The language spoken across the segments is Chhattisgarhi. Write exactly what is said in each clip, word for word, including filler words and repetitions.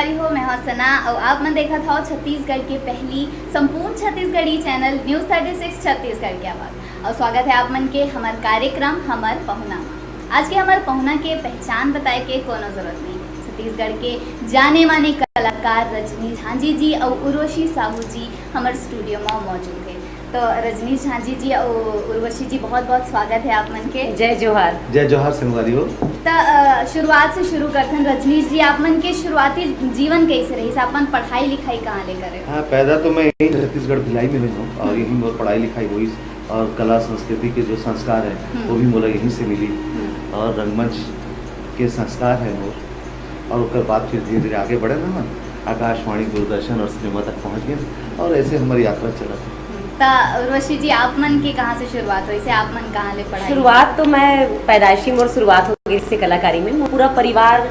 संगवारी हो, मैं हूं सना अउ आप मन देखत हव छत्तीसगढ़ के पहली संपूर्ण Chhattisgarhi channel news thirty six Chhattisgarh के आवाज़। अउ स्वागत है आप मन के हमर कार्यक्रम हमर पहुना म। आज के हमर पहुना के पहचान बताए के कोनो जरूरत नहीं। छत्तीसगढ़ के जाने माने कलाकार रजनी झांझी जी अउ उर्वशी साहू जी हमर स्टूडियो म मौजूद है। तो रजनीश झांझी जी अउ उर्वशी जी, बहुत बहुत स्वागत है आप मन के। जय जोहार। जय जोहार संगवारी हो। त अ, शुरुआत से शुरू करथन रजनीश जी, आप मन के शुरुआती जीवन कैसे रहिस? आप मन पढ़ाई लिखाई कहाँ ले करे? हाँ, पैदा तो मैं यहीं छत्तीसगढ़ भिलाई में हुई हूँ और हम्म। यहीं मोर पढ़ाई लिखाई हुई और कला संस्कृति के जो संस्कार है हम्म। वो भी मोला यहीं से मिली हम्म। और रंगमंच के संस्कार है मोर। और ओकर बाद फिर धीरे धीरे आगे बढ़े ना मन, आकाशवाणी, दूरदर्शन और सिनेमा तक पहुँच गए और ऐसे हमारी यात्रा चलत है। त उर्वशी जी, आप मन के कहाँ से शुरुआत हुई? से आप मन कहाँ ले पढ़ाई? शुरुआत तो मैं पैदाइशी मोर शुरुआत हो गई इससे कलाकारी में। मोर पूरा परिवार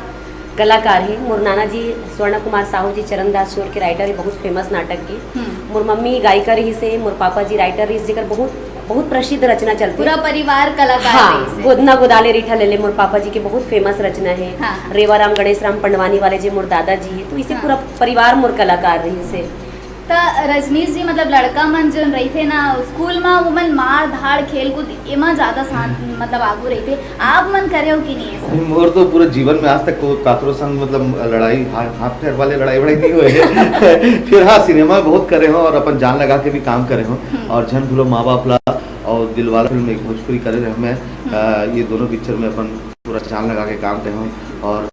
कलाकार है। मोर नाना जी स्वर्ण कुमार साहू जी चरणदास चोर के राइटर है, बहुत फेमस नाटक के। हम्म। मोर मम्मी गायिका रहिस हे, मोर पापा जी राइटर रहिस, जेकर बहुत बहुत प्रसिद्ध रचना चलथे। पूरा परिवार कलाकार हाँ, रहिस हे। गोदना गोदाले रीठा लेले मोर पापा जी के बहुत फेमस रचना है। हाँ, हाँ। रेवा राम गणेश राम पंडवानी वाले जे मोर दादा जी है, तो इसे हाँ। पूरा परिवार मोर कलाकार रहिस हे। त रजनीश जी, मतलब लड़का मन जोन रहिथे ना स्कूल मा, वो मन मार धाड़ खेल कूद एमा ज्यादा शांत मतलब आगू रहिथे। आप मन करे हो कि नहीं ऐसा? नहीं, मोर तो पूरा जीवन में आज तक को काकरो संग मतलब लड़ाई हा-, हाथ पैर वाले लड़ाई वड़ाई नहीं हुए हैं। फिर हाँ, सिनेमा बहुत करे हो और अपन जान लगा के भी काम करे हो। हम्म। और झन भूलो माँ बाप ला और दिलवाला फिल्म एक भोजपुरी करे रहे मैं। हम्म। अ, ये दोनों पिक्चर में अपन पूरा जान लगा के काम करे हो और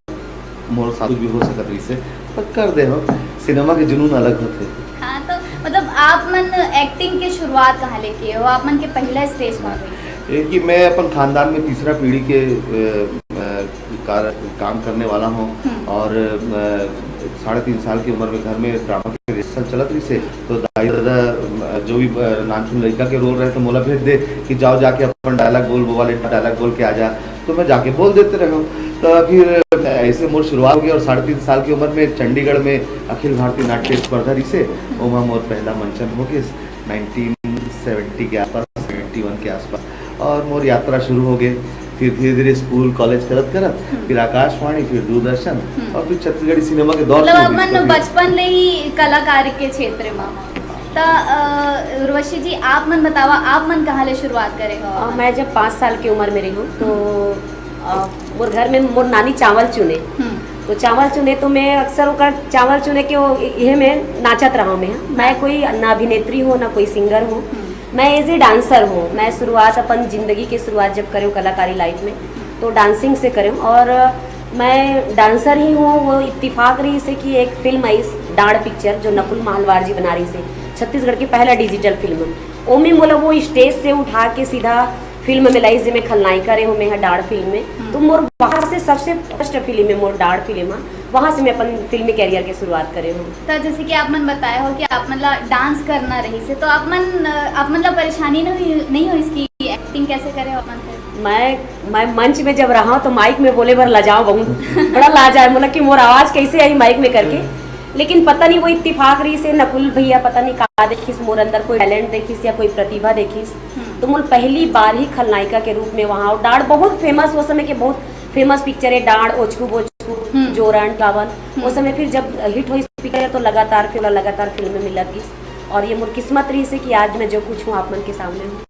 मोर साथ भी हो सकत रहिसे, पर कर दे हो। सिनेमा के जुनून अलग होथे। हाँ, तो मतलब आप मन एक्टिंग के शुरुआत कहाँ ले किए हो? आप मन के पहला स्टेज कहाँ रहिस? ये कि मैं अपन खानदान में तीसरा पीढ़ी के, अ, अ, कार-, काम करने वाला हूँ हम्म। और, अ, साढ़े तीन साल की उम्र में घर में ड्रामा के रिहर्सल चलत रहिसे, तो दाई दादा, अ, जो भी, अ, नानचुन लड़का के रोल रहे तो मोला भेज दे कि जाओ जाके अपन डायलॉग बोल, वो वाले डायलॉग बोल के आ जा। तो मैं जाके बोल देते रहे हूँ। तो फिर ऐसे मोर शुरुआत हो गई और साढ़े तीन साल की उम्र में चंडीगढ़ में अखिल भारतीय नाट्य स्पर्धा रहिसे, ओमा मोर पहला मंचन हो गए नाइनटीन सेवेंटी के आसपास, सेवेंटी वन के आसपास। और मोर यात्रा शुरू हो गए। फिर धीरे धीरे स्कूल कॉलेज करत करत हम्म। फिर आकाशवाणी, फिर दूरदर्शन हम्म। और फिर छत्तीसगढ़ी सिनेमा के दौर मतलब शुरू हुई अपन इसको भी। बचपन ले ही कलाकार के क्षेत्र में हो। त अ, उर्वशी जी, आप मन बतावा, आप मन कहाँ ले शुरुआत करे हो? अ, मैं जब पाँच साल की उम्र में रही हूँ तो अ, मोर घर में मोर नानी चावल चुने। हम्म। तो चावल चुने तो मैं अक्सर ओकर चावल चुने के वो इहे में नाचत रहा मैं। मैं कोई ना अभिनेत्री हूँ, ना कोई सिंगर हूँ। हम्म। मैं एज ए डांसर हूँ। मैं शुरुआत अपन जिंदगी की शुरुआत जब करे कलाकारी लाइफ में तो डांसिंग से करे और मैं डांसर ही हूँ। वो इत्तेफाक रहिसे कि एक फिल्म आई डांड पिक्चर जो नकुल माहलवार जी बना रहिसे, छत्तीसगढ़ की पहला डिजिटल फिल्म। ओमे मोला वो स्टेज से उठा के सीधा फिल्म में लाइस, जेमे खलनायिका रहे हो मैं डांड फिल्म में। हम्म। तो मोर वहाँ से सबसे फर्स्ट फिल्म है मोर डांड फिल्म है, वहाँ से मैं अपन फिल्मी कैरियर के शुरुआत करे हूँ। तो जैसे कि आप मन बताए हो कि आप मतलब डांस करना रहिसे, तो आप मन, अ, आप मतलब परेशानी नहीं हुई, नहीं हुई इसकी एक्टिंग कैसे करे हो आप मन फिर? मैं मैं मंच में जब रहा तो माइक में बोले बर लजाओ बहुत, बड़ा लाज आए, मतलब कि मोर आवाज कैसे आई माइक में करके। लेकिन पता नहीं वो इत्तेफाक रहिसे नकुल भैया पता नहीं का देखिस, मोर अंदर कोई टैलेंट देखिस या कोई प्रतिभा देखिस। हम्म। तो मोर पहली बार ही खलनायिका के रूप में वहाँ, और डांड बहुत फेमस, वो समय के बहुत फेमस पिक्चर है डांड, ओचकू बोचकू, हम्म। जोरन, कावन। हम्म। वो समय फिर जब हिट हुई पिक्चर तो लगातार फिर लगातार फिल्म में लग गई और ये मोर किस्मत रहिसे कि आज मैं जो कुछ हूँ आप मन के सामने हूँ।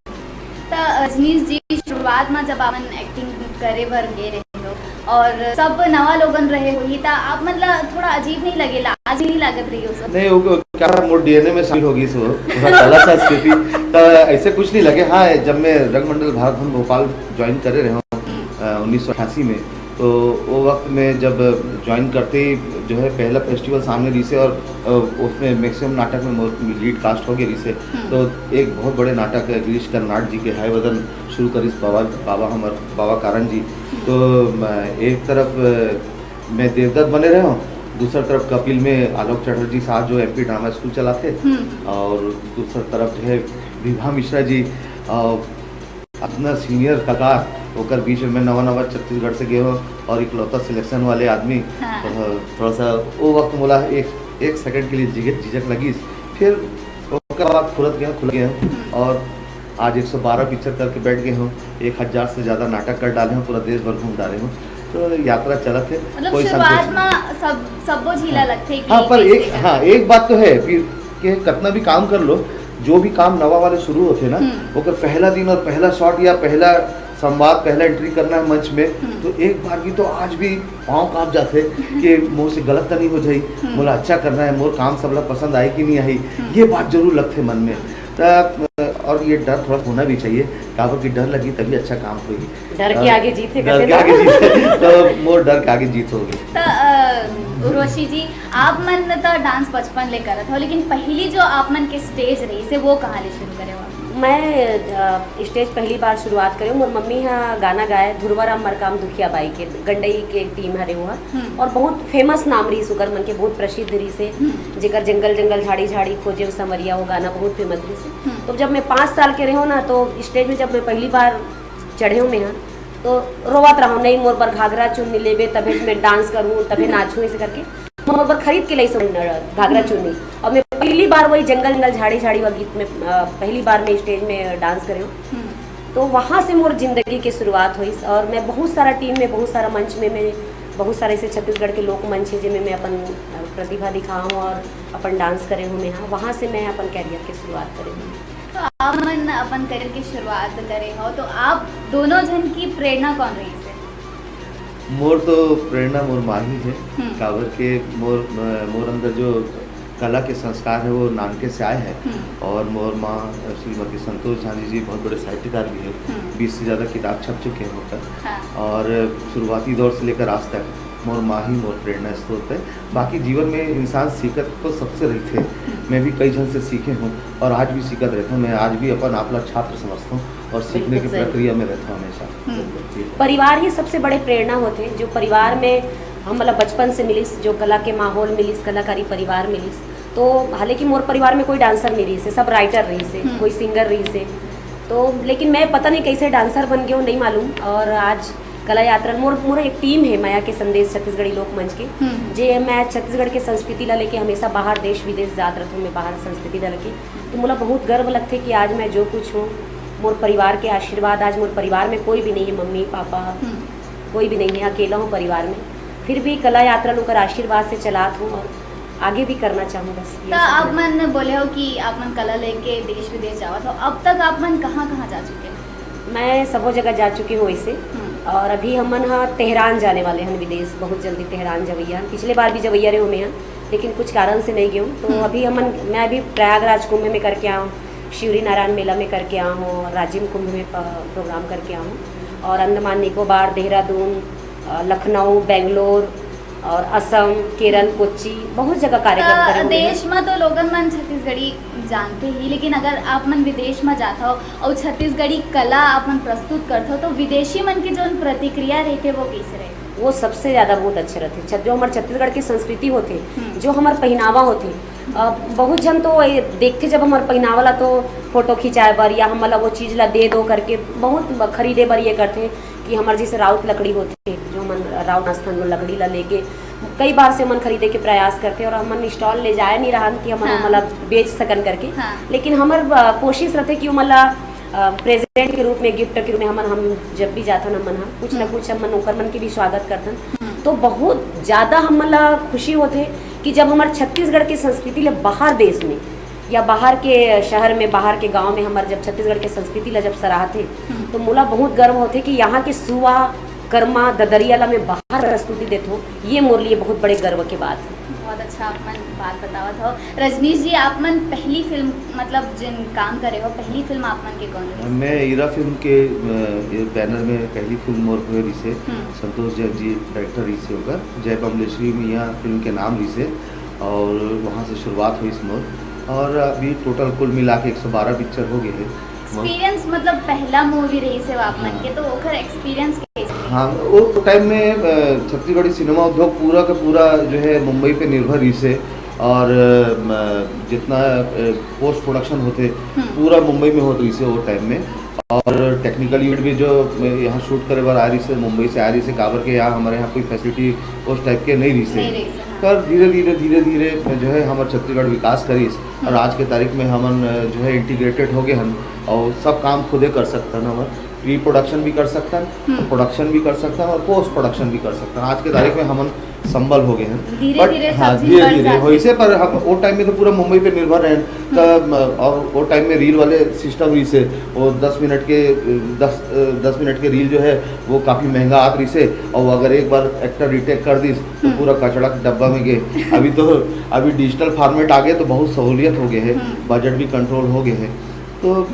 त रजनीश जी, शुरुआत में जब आप मन एक्टिंग करे बर गे रहे हो और सब नवा लोगन रहे होही, त आप मन ला थोड़ा अजीब नहीं लगे, लाज नहीं लागत रही हो सब? नहीं, वो क्या मोर डीएनए में शामिल हो गई सो, थोड़ा कला संस्कृति। त ऐसे कुछ नहीं लगे। हाँ, जब मैं रंगमंडल भाग भवन भोपाल ज्वाइन करे रहे हूँ, अ, उन्नीस सौ अट्ठासी में, तो वो वक्त में जब ज्वाइन करते ही जो है पहला फेस्टिवल सामने रहिसे और, अ, उसमें मैक्सिमम नाटक में मोर लीड कास्ट हो गए रहिसे। हम्म। तो एक बहुत बड़े नाटक है गिरीश कर्नाड जी के हाय वदन शुरू करिस बाबा, बाबा हमर, बाबा कारण जी। हम्म। तो, अ, एक तरफ, अ, मैं देवदत्त बने रहे हूँ, दूसरा तरफ कपिल में आलोक चटर्जी साहब जो एमपी ड्रामा स्कूल चलाते हम्म। और दूसरा तरफ जो है विभा मिश्रा जी, अ, अपना सीनियर कलाकार ओकर बीच में मैं नवा नवा छत्तीसगढ़ से गए हूँ और इकलौता सिलेक्शन वाले आदमी। हाँ। तो थोड़ा सा वो वक्त मोला एक, एक सेकंड के लिए झिझक, झिझक लगी, फिर ओकर बाद खुलत गया, खुलत गया हूँ। हम्म। और आज एक सौ बारह पिक्चर करके बैठ गए हूँ, एक हज़ार से ज़्यादा नाटक कर डाले हूँ, पूरा देश भर घूम डाले हूँ। तो यात्रा चलत हे। मतलब कोई शुरुआत संकोच में सब सबो झीला लगथे कि हाँ, पर कैसे एक, हाँ, करना। एक बात तो है, फिर कि कितना भी काम कर लो, जो भी काम नवा वाले शुरू होथे ना, हम्म। ओकर पहला दिन और पहला शॉट या पहला संवाद, पहला एंट्री करना है मंच में, हम्म। तो एक बार भी तो आज भी पाँव कांप जाथे कि मोर से गलत तो नहीं हो जाई, हम्म। मोला अच्छा करना है, मोर काम सबला पसंद आए कि नहीं आई, हम्म। ये बात जरूर लगथे मन में। त, और ये डर थोड़ा होना भी चाहिए, काबर कि डर लगी तभी अच्छा काम होगी। डर के आगे जीत है, डर कहते के ना। आगे जीत है, तो मोर डर के आगे जीत होगी। त अ, उर्वशी जी, आप मन तो डांस बचपन ले करत हो, लेकिन पहली जो आप मन के स्टेज रहिसे वो कहाँ ले शुरू करे हो? मैं अ, स्टेज पहली बार शुरुआत करे हूँ, मोर मम्मी हा गाना गाए धुरवा राम मरकाम दुखिया बाई के, गंडई के टीम हरे वो हा। हम्म। और बहुत फेमस नाम रहिस ओकर मन के, बहुत प्रसिद्ध रहिसे, हम्म। जेकर जंगल जंगल झाड़ी झाड़ी खोजे संवरिया, वो गाना बहुत फेमस रहिसे। हम्म। तो जब मैं पाँच साल के रहे ना, तो स्टेज में जब मैं पहली बार चढ़े हूँ मैं हा, तो रोवत रहूँ, नहीं मोर बर घाघरा चुन्नी लेबे तभे मैं डांस करूँ, तभे नाचूँ, ऐसे करके मोर बर खरीद के लाई सब घाघरा चुन्नी। और मैं पहली बार वही जंगल जंगल झाड़ी झाड़ी वा गीत में अ, पहली बार मैं स्टेज में डांस करे हूँ। हम्म। तो वहाँ से मोर जिंदगी की शुरुआत हुई और मैं बहुत सारा टीम में, बहुत सारा मंच में, मैं बहुत सारे ऐसे छत्तीसगढ़ के लोक मंच है जिनमें मैं अपन अ, प्रतिभा दिखाऊँ और अपन डांस करे हूँ मैं। हाँ, वहाँ से मैं अपन कैरियर की शुरुआत करे हूँ। तो आप मन अपन करियर की शुरुआत करे हो, तो आप दोनों जन की प्रेरणा कौन रहिसे? मोर तो प्रेरणा मोर माँ ही है, हम्म। काबर के मोर, मोर अंदर जो कला के संस्कार है वो नानके से आए हैं। हम्म। और मोर माँ श्रीमती संतोष झांझी जी बहुत बड़े साहित्यकार भी है, हम्म। बीस से ज़्यादा किताब छप चुके हैं उनका। हाँ। और शुरुआती दौर से लेकर आज तक मोर माँ ही मोर प्रेरणा स्रोत है। बाकी जीवन में इंसान सीखत तो सबसे रहिथे, मैं भी कई जन से सीखे हूँ और आज भी सीखत रहता हूँ। मैं आज भी अपन आप ला छात्र समझता हूँ और सीखने की बिल्कुल सही। प्रक्रिया में रहता हूँ हमेशा। हम्म। जी। परिवार ही सबसे बड़े प्रेरणा होथे, जो परिवार में हम मतलब बचपन से मिलिस, जो कला के माहौल मिलिस, कलाकारी परिवार मिलिस। तो हालांकि मोर परिवार में कोई डांसर नहीं रहिसे, सब राइटर रहिसे, हम्म। कोई सिंगर रहिसे। तो लेकिन मैं पता नहीं कैसे डांसर बन गई हूँ, नहीं मालूम। और आज कला यात्रा मोर मोर एक टीम है माया के संदेश छत्तीसगढ़ी लोक मंच के, हम्म। जे मैं छत्तीसगढ़ के संस्कृति ला लेके हमेशा बाहर देश विदेश जात रहती हूँ मैं, बाहर संस्कृति ला लेके। तो मोला बहुत गर्व लगथे कि आज मैं जो कुछ हूँ, मोर परिवार के आशीर्वाद। आज मोर परिवार में कोई भी नहीं है, मम्मी पापा हम्म। कोई भी नहीं है, अकेला हूँ परिवार में, फिर भी कला यात्रा लोकर आशीर्वाद से चलात हूँ और आगे भी करना चाहूँ बस। ये तो सब आप है। मन बोले हो कि आप मन कला लेके देश विदेश जावत हो, अब तक आप मन कहाँ कहाँ जा चुके हो? मैं सबो जगह जा चुकी हूँ वैसे। हम्म। और अभी हमन हा तेहरान जाने वाले हैं विदेश, बहुत जल्दी तेहरान जवैया हन। पिछले बार भी जवैया रहे हूँ मैं यहाँ, लेकिन कुछ कारण से नहीं गई हूँ। तो हम्म। अभी हमन, मैं अभी प्रयागराज कुंभ में करके आया हूँ, शिवरी नारायण मेला में करके आया हूँ और राजिम कुंभ में प- प्रोग्राम करके आया हूँ। और अंडमान निकोबार, देहरादून, अ, लखनऊ, बेंगलोर और असम, केरल, कोच्चि, बहुत जगह कार्यक्रम करे त हुए हैं। देश में तो लोगन मन छत्तीसगढ़ी जानते ही, लेकिन अगर आप मन विदेश में जात हो और छत्तीसगढ़ी कला आप मन प्रस्तुत करत हो, तो विदेशी मन की जो प्रतिक्रिया रहते वो कैसे रहते? वो सबसे ज्यादा बहुत अच्छे रहते। छ- जो हमारे छत्तीसगढ़ की संस्कृति होते, हम्म। जो हमारे पहनावा होते, अ, बहुत जन तो ये देखते जब हमारे पहनावा ला तो फोटो खिंचाए बर या हमला वो चीज ला दे दो करके बहुत ब- खरीदे बर ये करते कि हमारे जैसे राउत लकड़ी होते, जो हमन राउत स्थान में लकड़ी ला लेके कई बार से हमन खरीदे के प्रयास करते और हमन स्टॉल ले जाए नहीं रहन कि हमन हाँ। हमला बेच सकन करके। हाँ। लेकिन हमर अ, कोशिश रहते कि हमला प्रेजेंट के रूप में, गिफ्ट के रूप में हमन, हम जब भी जाथन हमन हम कुछ ना हम्म। कुछ हमन ओकर मन के भी स्वागत करथन। हम्म। तो बहुत ज्यादा हमला खुशी होते कि जब हमारे छत्तीसगढ़ की संस्कृति ले बाहर देश में या बाहर के शहर में, बाहर के गांव में हमारे जब छत्तीसगढ़ के संस्कृति ला जब सराहते, हम्म। तो मोला बहुत गर्व होते कि यहाँ के सुआ, कर्मा, ददरिया ला मैं बाहर प्रस्तुति देत हूँ, ये मोर लिए बहुत बड़े गर्व के बात है। बहुत अच्छा आप मन बात बतावत हो। रजनीश जी, आप मन पहली फिल्म, मतलब जिन काम करे हो, पहली फिल्म आप मन के कौन रही? मैं ईरा फिल्म के अ, ये बैनर में पहली फिल्म मोर हुए रिसे, हम्म। संतोष जैन जी डायरेक्टर रिसे होकर, जय बमलेश्वरी मैया फिल्म के नाम रिसे, और वहाँ से शुरुआत हुई इस मोर। और अभी टोटल कुल मिला के एक सौ बारह पिक्चर हो गए हैं। एक्सपीरियंस, मतलब पहला मूवी रही से आप मन हाँ। के, तो ओकर एक्सपीरियंस कैसे रही? हाँ, वो टाइम में अ, छत्तीसगढ़ी सिनेमा उद्योग पूरा का पूरा जो है मुंबई पे निर्भर रही से, और अ, म, जितना पोस्ट प्रोडक्शन होते हम्म। पूरा मुंबई में होत रही से वो टाइम में। और टेक्निकल यूनिट भी जो यहाँ शूट करे बर आ रही से, मुंबई से आ रही से, काबर के यहाँ हमारे यहाँ कोई फैसिलिटी उस टाइप के नहीं रही से। नहीं रही से, हाँ। पर धीरे धीरे धीरे धीरे जो है हमारे छत्तीसगढ़ विकास करीस और आज के तारीख में हमन अ, जो है इंटीग्रेटेड हो गए हन और सब काम खुदे कर सकते हैं हमन। प्री प्रोडक्शन भी कर सकथन, हम्म। प्रोडक्शन भी कर सकथन और पोस्ट प्रोडक्शन भी कर सकथन। आज के तारीख में हमन संबल हो गए हैं। धीरे But धीरे हाँ, सब धीरे निभल धीरे जाथे। वैसे, पर हम वो टाइम में तो पूरा मुंबई पे निर्भर रहे, तब और वो टाइम में रील वाले सिस्टम रहिसे, वो दस मिनट के दस दस मिनट के रील जो है वो काफ़ी महंगा आत रहिसे, और अगर एक बार एक्टर रिटेक कर दिस तो हम्म। पूरा कचड़ा के डब्बा में गए। अभी तो अभी डिजिटल फॉर्मेट आ गए तो बहुत सहूलियत हो गए है, हम्म। बजट भी कंट्रोल हो गए है। तो अ,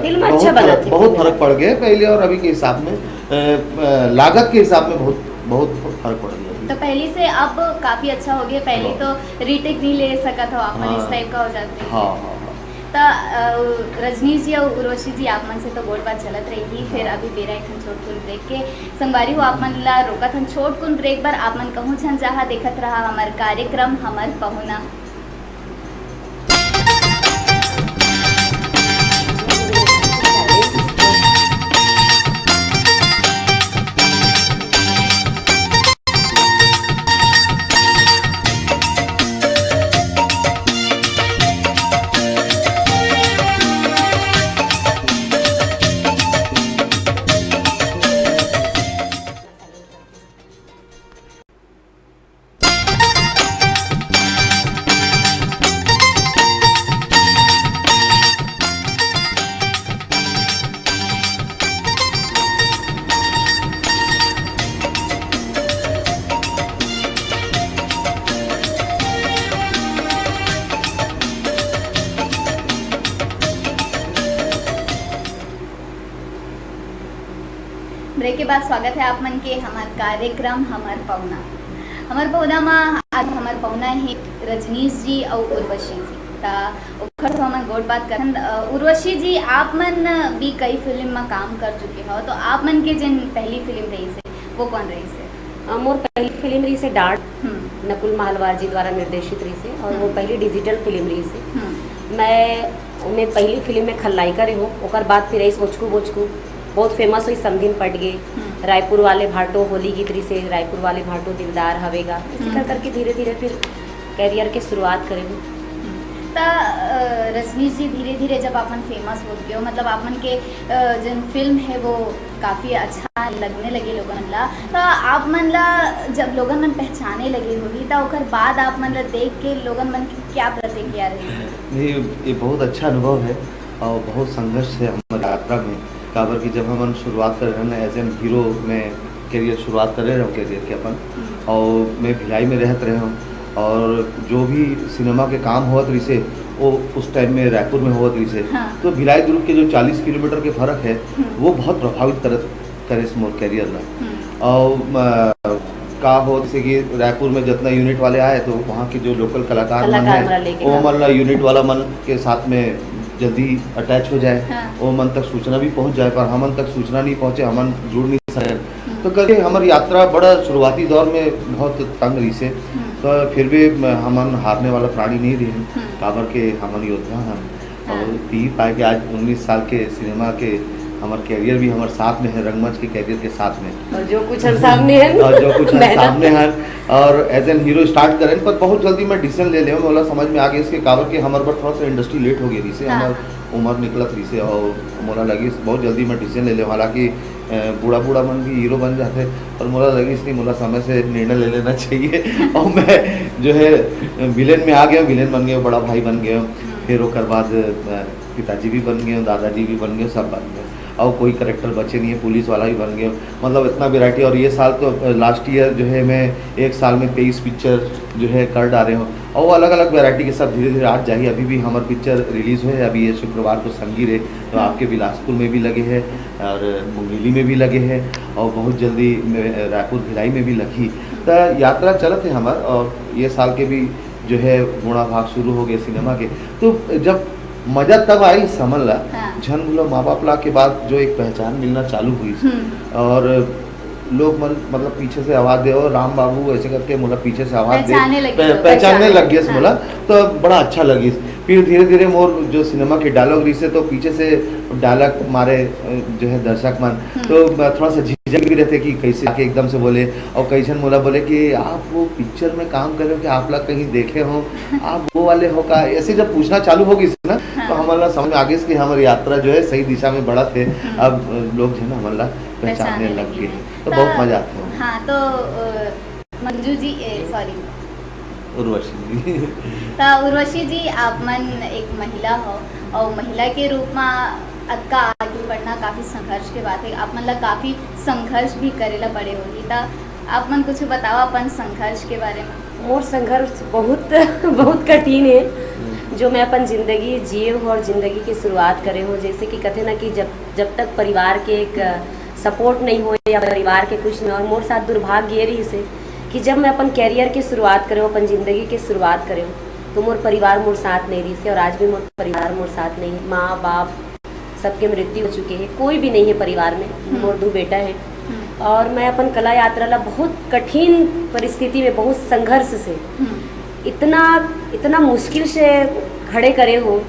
फिल्म बहुत अच्छा बना फर्क, थे, बहुत फिल्म। फर्क पड़ गए पहले और अभी के हिसाब में, अ, अ, लागत के हिसाब में बहुत बहुत फर्क पड़ गया अभी। तो पहली से अब काफी अच्छा हो गया। पहले हाँ। तो रीटेक नहीं ले सकत हो आप मन, हाँ। इस टाइप का हो जाता है। हाँ हाँ हाँ। तो अ, रजनीश जी और उर्वशी जी, आप मन से तो गोठ बात चलत रही, फिर हाँ। अभी बेरा एक ठन छोटकुन ब्रेक के। संगवारी हो, आप मन ला रोकत हन छोटकुन ब्रेक बर। आप मन कहूँ झन जहाँ देखत रहा हमर कार्यक्रम हमर पहुना। ब्रेक के बाद स्वागत है आप मन के हमार कार्यक्रम हमर पहुना। हमर पहुना मा आज हमर पहुना है रजनीश जी और उर्वशी जी। ता ओखर से हमन गोठ बात करन। अ, उर्वशी जी, आप मन भी कई फिल्म मा काम कर चुके हो, तो आप मन के जिन पहली फिल्म रही से, वो कौन रही से? अ, मोर पहली फिल्म रही से डांट, हम्म। नकुल महलवार जी द्वारा निर्देशित रही से, और वो हम्म। पहली डिजिटल फिल्म रही से। हम्म। मैं मैं पहली फिल्म में खलनायिका रही हूँ। ओकर बाद फिर रही ओचकू बोचकू, बहुत फेमस हुई, समधिन पट गए, हम्म। रायपुर वाले भाटो, होली गीत रही से, रायपुर वाले भाटो, दिलदार हवेगा, इसी हम्म। कर करके धीरे धीरे फिर करियर के शुरुआत करे हूँ। त अ, रजनीश जी, धीरे धीरे जब आप मन फेमस होत गए हो, मतलब आप मन के अ, जन फिल्म है वो काफी अच्छा लगने लगे लोगन ला, त आप मन ला जब लोगन मन पहचाने लगे होगी, त ओकर बाद आप मन ला देख के लोगन मन के क्या प्रतिक्रिया रही? ये ये बहुत अच्छा अनुभव है और बहुत संघर्ष है हमारे यात्रा में। काबर कि जब हमन शुरुआत करे रहन एज एन हीरो में करियर शुरुआत करे रहे करियर के अपन, और मैं भिलाई में रहत रहे हूँ, और जो भी सिनेमा के काम होत रहिसे वो उस टाइम में रायपुर में होत रहिसे। हाँ। तो भिलाई दुर्ग के जो चालीस किलोमीटर के फर्क है हम्म। वो बहुत प्रभावित करत करे मोर करियर ला। हम्म। और अ, का हो जैसे कि रायपुर में जितना यूनिट वाले आए तो वहाँ के जो लोकल कलाकार मन कलाकार हैं, वाला लेके वो ना। मन ला यूनिट वाला मन के साथ में जल्दी अटैच हो जाए, हाँ। वो मन तक सूचना भी पहुँच जाए, पर हमन तक सूचना नहीं पहुँचे, हमन जुड़ नहीं सके। हम्म। तो करके हमारी यात्रा बड़ा शुरुआती दौर में बहुत तंग रही से, हम्म। तो फिर भी म-, हमन हारने वाला प्राणी नहीं रहे, हम्म। काबर के हमन योद्धा हैं। हाँ। और ती पाए कि आज उन्नीस साल के सिनेमा के हमार करियर भी हमारे साथ में है, रंगमंच के करियर के साथ में। और जो कुछ हम सामने हैं और जो कुछ हम मेहनत। सामने हैं और एज एन हीरो स्टार्ट करें, पर बहुत जल्दी मैं डिसीजन ले लें, मोला समझ में आ गया इसके काबर कि हमारे पर थोड़ा सा इंडस्ट्री लेट हो गई रही से, हाँ। हमार उम्र निकलत रही से और मोला लगी बहुत जल्दी मैं डिसीजन ले लें। हालांकि अ, बूढ़ा बूढ़ा मन भी हीरो बन जाते, पर मोला लगी इसलिए मोला समय से निर्णय ले लेना चाहिए। और मैं जो है विलेन में आ गया, विलेन बन गया, बड़ा भाई बन गया, फिर ओकर बाद अ, पिताजी भी बन गए, दादाजी भी बन गए, सब बन गए, और कोई करेक्टर बचे नहीं है, पुलिस वाला भी बन गया, मतलब इतना वैरायटी। और ये साल तो लास्ट ईयर जो है मैं एक साल में तेईस पिक्चर जो है कर डाले हूँ, और वो अलग अलग वैरायटी के सब धीरे धीरे आज जाही। अभी भी हमार पिक्चर रिलीज हुए है, अभी ये शुक्रवार को संगी रे तो आपके बिलासपुर में भी लगे है और मुंगेली में भी लगे है और बहुत जल्दी में रायपुर भिलाई में भी लगी। तो यात्रा चलत है हमार और ये साल के भी जो है गोड़ा भाग शुरू हो गए सिनेमा के। तो जब मजा तब आई समझ ला, हाँ। झन भूला माँ बाप ला के बाद जो एक पहचान मिलना चालू हुई हम्म। और लोग मन मतलब पीछे से आवाज दे, "ओ राम बाबू" ऐसे करके मोला पीछे से आवाज दे, पहचाने लगे पह- लोग। पहचानने पहचान। लग गए हाँ। मोला, तो बड़ा अच्छा लगिस। फिर धीरे धीरे मोर जो सिनेमा के डायलॉग रही से तो पीछे से डायलॉग मारे अ, जो है दर्शक मन, हम्म। तो मैं थोड़ा सा झिझक भी रहते कि कैसे आके एकदम से बोले, और कई झन मोला बोले कि आप वो पिक्चर में काम करे हो कि आप ला कहीं देखे हो, आप वो वाले हो का, ऐसे जब पूछना चालू होगी ना हाँ। तो हम हमला समझ में आ गइस कि हमर यात्रा जो है सही दिशा में बढ़त हे। हम्म। अब लोग जो है ना हमला पहचानने पहचानने लग लगे गे हे। हैं। तो त-, बहुत मजा आथे। हाँ, तो, अ, मंजू जी, ए, sorry। उर्वशी जी। त उर्वशी जी, आप मन एक महिला हो और महिला के रूप में अतका आगे बढ़ना काफी संघर्ष के बात है। आप मन ला काफी संघर्ष भी करे ला पड़े होही। त आप मन कुछ बताओ अपन संघर्ष के बारे में। मोर संघर्ष बहुत, बहुत कठिन है। हम्म। जो मैं अपन जिंदगी जिए हूँ और जिंदगी की शुरुआत करे हूँ, जैसे कि कहते ना कि जब, जब तक परिवार के एक support नहीं हो या परिवार के कुछ नहीं, और मोर साथ दुर्भाग्य ये रहिस हे कि जब मैं अपन career की शुरुआत करे हूँ, अपन जिंदगी की शुरुआत करे हूँ, तो मोर परिवार मोर साथ नहीं रहिस हे, और आज भी मोर परिवार मोर साथ नहीं है। माँ बाप सबके मृत्यु हो चुके हैं, कोई भी नहीं है परिवार में। हम्म। मोर दो बेटा है। हम्म। और मैं अपन कला यात्रा ला बहुत कठिन परिस्थिति में, बहुत संघर्ष से, हम्म। इतना, इतना मुश्किल से खड़े करे हूँ,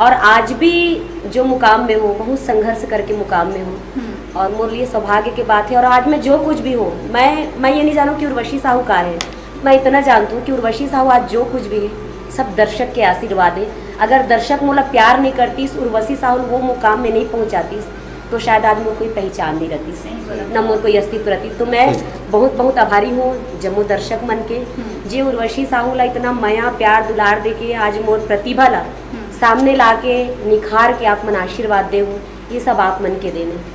और आज भी जो मुकाम में हूँ, बहुत संघर्ष करके मुकाम में हूँ। हम्म। और मोर लिए सौभाग्य की बात है। और आज मैं जो कुछ भी हूँ, मैं, मैं ये नहीं जानूँ कि उर्वशी साहू का है, मैं इतना जानती हूँ कि उर्वशी साहू आज जो कुछ भी है, सब दर्शक के आशीर्वाद है। अगर दर्शक मोला प्यार नहीं करतीस, उर्वशी साहू वो मुकाम में नहीं पहुँचातीस, तो शायद आज मोर कोई पहचान नहीं रहतीस, सही बोला। ना मोर कोई अस्तित्व रहतीस। तो मैं सही। बहुत, बहुत आभारी हूँ जम्मो दर्शक मन के, हम्म। जे उर्वशी साहू ला इतना मया, प्यार, दुलार दे के आज मोर प्रतिभा ला हम्म। सामने ला के, निखार के आप मन आशीर्वाद दे हो, ये सब आप मन के देन है।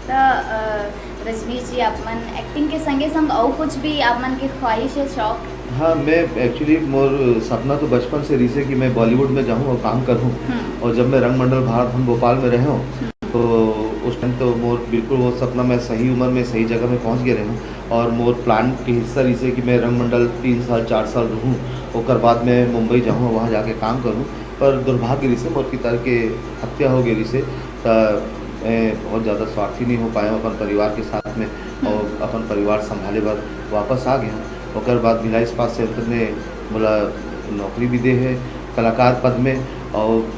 त, अ, रजनीश जी, आप मन acting के संगे संग अउ कुछ भी आप मन के ख्वाहिश है, शौक? हाँ, मैं actually, मोर सपना तो बचपन से रहिसे कि मैं Bollywood में जाऊँ और काम करूँ। हम्म। और जब मैं रंगमंडल भारत भवन भोपाल में रहे हूँ, हम्म। तो उस time तो मोर बिल्कुल वो सपना, मैं सही उम्र में सही जगह में पहुँच गए रहे हूँ। और मोर plan के हिस्सा रहिसे कि मैं रंगमंडल तीन साल, चार साल रहूँ, ओकर बाद मैं मुंबई जाऊँ और वहाँ जाके काम करूँ। पर दुर्भाग्य रहिसे मोर पिता के हत्या हो गए रहिसे, त मैं बहुत ज़्यादा स्वार्थी नहीं हो पाया हूँ अपन परिवार के साथ में, हम्म। और अपन परिवार संभाले बर वापस आ गया हूँ। ओकर बाद भिलाई इस्पात संयंत्र ने मोला नौकरी भी दे है कलाकार पद में, और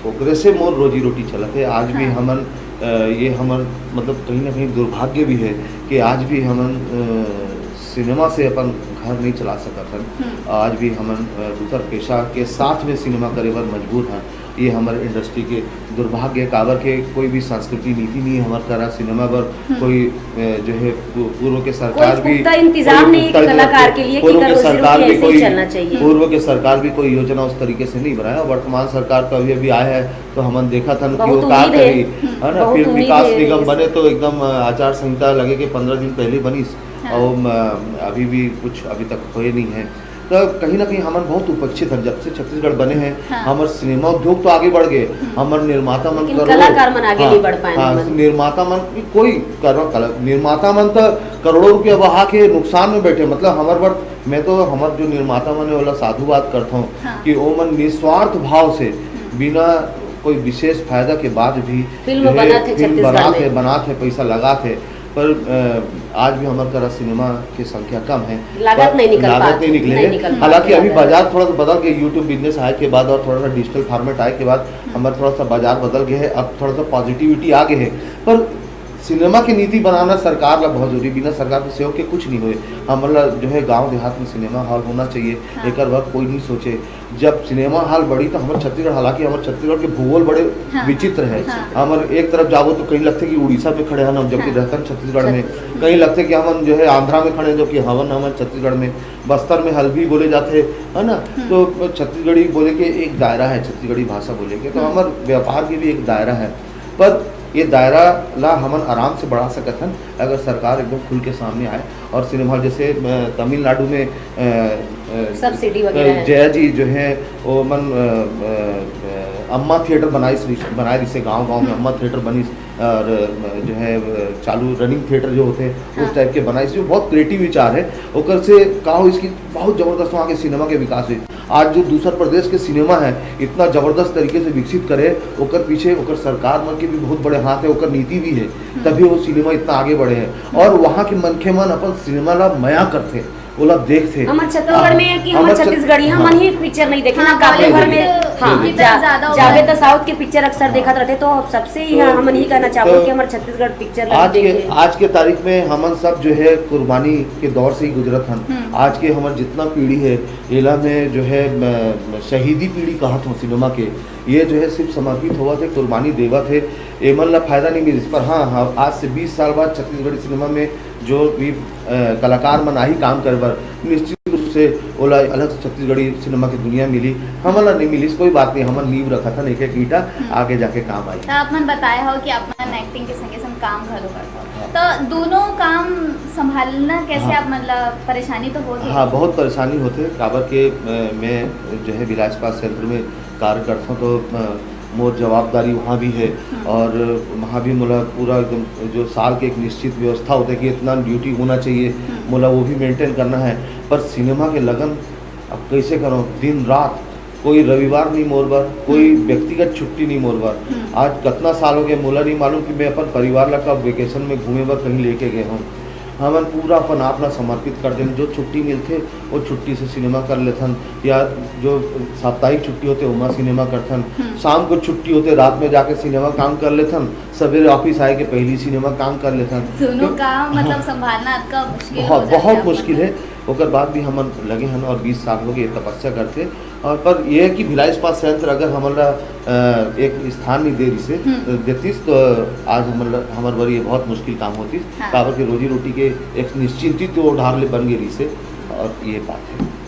ओकरे से मोर रोजी रोटी चलत है। आज भी हाँ। हमन, अ, ये हमर, मतलब, कहीं ना कहीं दुर्भाग्य भी है कि आज भी हमन, अ, सिनेमा से अपन घर नहीं चला सकत हन। हम्म। आज भी हमन, अ, दूसर पेशा के साथ में सिनेमा करे बर मजबूर हन। ये हमर industry के दुर्भाग्य है, काबर के कोई भी संस्कृति नीति नहीं है हमर करा सिनेमा बर। हम्म। कोई, अ, जो है पू-, पूर्व के सरकार कोई भी पुख्ता इंतजाम कोई नहीं है पुख्ता कि इंतजाम कलाकार के लिए कि पूर्व कर के रोजी रोटी सरकार भी ऐसे ही कोई, चलना चाहिए। पूर्व के सरकार भी कोई योजना उस तरीके से नहीं बनाया। वर्तमान सरकार तो अभी अभी आया है, तो हमन देखत हन कि बहुत वो का उम्मीद है। करी, हम्म, है ना? बहुत फिर उम्मीद विकास है निगम इस बने तो एकदम, अ, आचार संहिता लगे के पंद्रह दिन पहले बनिस, हाँ। और, अ, अभी भी कुछ अभी तक होए नहीं है। तो कहीं ना कहीं हमन बहुत उपेक्षित हन, जब से छत्तीसगढ़ बने हैं, हाँ। हमर सिनेमा उद्योग तो आगे बढ़ गए, हम्म। हमर निर्माता मन लेकिन करोड़ों, कलाकार मन आगे हाँ, नहीं बढ़ पाए हाँ, हमन। निर्माता मन की कोई करो-, कला-, निर्माता मन तो करोड़ों रुपया बहा के नुकसान में बैठे, मतलब हमर बर, मैं तो हमर जो निर्माता मन है, ओला साधुवाद करता हूँ हाँ। कि ओमन निस्वार्थ भाव से हम्म। बिना कोई विशेष फायदा के बाद भी फिल्म जो है, बनात है फिल्म छत्तीसगढ़ बनात में। है, बनात है, पैसा लगात है, पर, अ, आज भी हमर करा सिनेमा के संख्या कम है। लागत पर नहीं निकल लागत पात, नहीं निकले नहीं है। निकल पात हालांकि है अभी लागत। बाजार थोड़ा सा बदल गया, YouTube business आए के बाद और थोड़ा सा digital format आए के बाद हम्म। हमर थोड़ा सा बाजार बदल गया है, अब थोड़ा सा positivity आ गए है। पर सिनेमा की नीति बनाना सरकार ला बहुत जरूरी, बिना सरकार के सहयोग के कुछ नहीं होए। हमर ला जो है गांव देहात में सिनेमा हॉल होना चाहिए, हाँ। एकर बर कोई नहीं सोचे। जब सिनेमा हॉल बढ़ी तो हमर छत्तीसगढ़, हालांकि हमर छत्तीसगढ़ के भूगोल बड़े हाँ, विचित्र है। हाँ। हमर एक तरफ जाबो तो कहीं लगथे कि उड़ीसा में खड़े हन हम, जबकि हाँ। रहथन छत्तीसगढ़ में। छत्तीसगढ़। कहीं लगथे कि हमन जो है आंध्रा में खड़े हैं, जबकि हवन हमन छत्तीसगढ़ में। बस्तर में हल्बी बोले जाथे, है ना? हम्म। तो छत्तीसगढ़ी बोले के एक दायरा है, छत्तीसगढ़ी भाषा बोले के, तो हम्म। हमर व्यापार के भी एक दायरा है। पर ये दायरा ला हमन आराम से बढ़ा सकत हन, अगर सरकार एकदम खुल के सामने आए और सिनेमा हॉल जैसे, अ, तमिलनाडु में, अ, अ, सब्सिडी वगैरह अ, है। जया जी जो है, वो मन, अ, अ, अ, अम्मा थिएटर बनाइस रहिस-, बनाए रहिसे गांव-गांव में हम्म। अम्मा थिएटर बनिस और, अ, जो है, अ, चालू रनिंग थिएटर जो होते हैं, उस हाँ। टाइप के बनाइस, जो बहुत क्रिएटिव विचार है। ओकर से का हो, इसकी बहुत जबरदस्त वहाँ के सिनेमा के विकास हुई। आज जो दूसर प्रदेश के सिनेमा है, इतना जबरदस्त तरीके से विकसित करे, ओकर पीछे ओकर सरकार मन के भी बहुत बड़े हाथ है, ओकर नीति भी है, हम्म। तभी वो सिनेमा इतना आगे बढ़े है। और वहाँ के मनखे मन अपन सिनेमा ला मया करथे, बोला देखथे। हमर छत्तीसगढ़ में है कि हमर हमर छत- छत्तीसगढ़ी, हाँ। हमन ही पिक्चर नहीं देखे ना, हाँ, काफी भर Bollywood में, की हाँ, तरफ जा-, ज्यादा जाबे होता है। तो साउथ के पिक्चर अक्सर देखत रहते, तो सबसे ही तो, हाँ, हमन ही कहना चाहबो तो, कि हमर छत्तीसगढ़ पिक्चर ला आज के, देखे। आज के तारीख में हमन सब जो है कुर्बानी के दौर से ही गुजरत हन। हम्म। आज के हमर जितना पीढ़ी है, एला में जो है, म, म, शहीदी पीढ़ी कहत हो सिनेमा के, ये जो है सिर्फ समर्पित होवत है, कुर्बानी देवत है, एमन ला फायदा नहीं मिलिस। पर हाँ, हाँ, आज से बीस साल बाद छत्तीसगढ़ी सिनेमा में जो भी, अ, कलाकार मन आही काम करे बर, निश्चित रूप से ओला अलग से छत्तीसगढ़ी सिनेमा की दुनिया मिली। हमन ला नहीं मिलिस, कोई बात नहीं, हमन नींव रखत हन एक एक ईंटा, हम्म। आगे जाके काम आई। तो आप मन बताए हो कि आप मन एक्टिंग के संगे संग काम घलो करत हो, हाँ। तो दोनों काम संभालना कैसे हाँ। आप मन ला परेशानी तो होत हाँ, होही? बहुत परेशानी होथे, काबर के, अ, मैं जो है बिलासपास सेंटर में कार्य करता हूँ, तो, अ, मोर जवाबदारी वहाँ भी है हम्म। और वहाँ भी मोला पूरा एकदम जो साल के एक निश्चित व्यवस्था होता है कि इतना ड्यूटी होना चाहिए, हम्म। मोला वो भी मेंटेन करना है। पर सिनेमा के लगन अब कैसे करो, दिन रात कोई रविवार नहीं मोर बर, कोई हम्म। व्यक्तिगत छुट्टी नहीं मोर बर। हम्म। आज कितना साल हो गए, मोला नहीं मालूम कि मैं अपन परिवार ला कब वेकेशन में घूमे बर कहीं लेके गए हूँ। हमन पूरा अपन आप ला समर्पित कर देन। जो छुट्टी मिलथे, वो छुट्टी से सिनेमा कर लेथन, या जो साप्ताहिक छुट्टी होथे, ओमा सिनेमा करथन। हम्म। शाम को छुट्टी होथे, रात में जाके सिनेमा काम कर लेथन, सवेरे ऑफिस आए के पहली सिनेमा काम कर लेथन। दोनों तो काम, मतलब, हाँ। संभालना अतका मुश्किल हो बहुत, जाता है बहुत आप मुश्किल लोग है। ओकर बाद भी हमन लगे हन और बीस साल हो गए तपस्या करथे। और पर ये है कि भिलाई इस्पात संयंत्र अगर हमन ला, अ, एक स्थान नहीं दे रिसे, हम्म। देतिस तो आज हमन ला, हमर बर ये बहुत मुश्किल काम होतिस। हाँ। काबर के रोजी रोटी के एक निश्चिंतित वो ढाल ले बन गए रिसे, और ये बात है।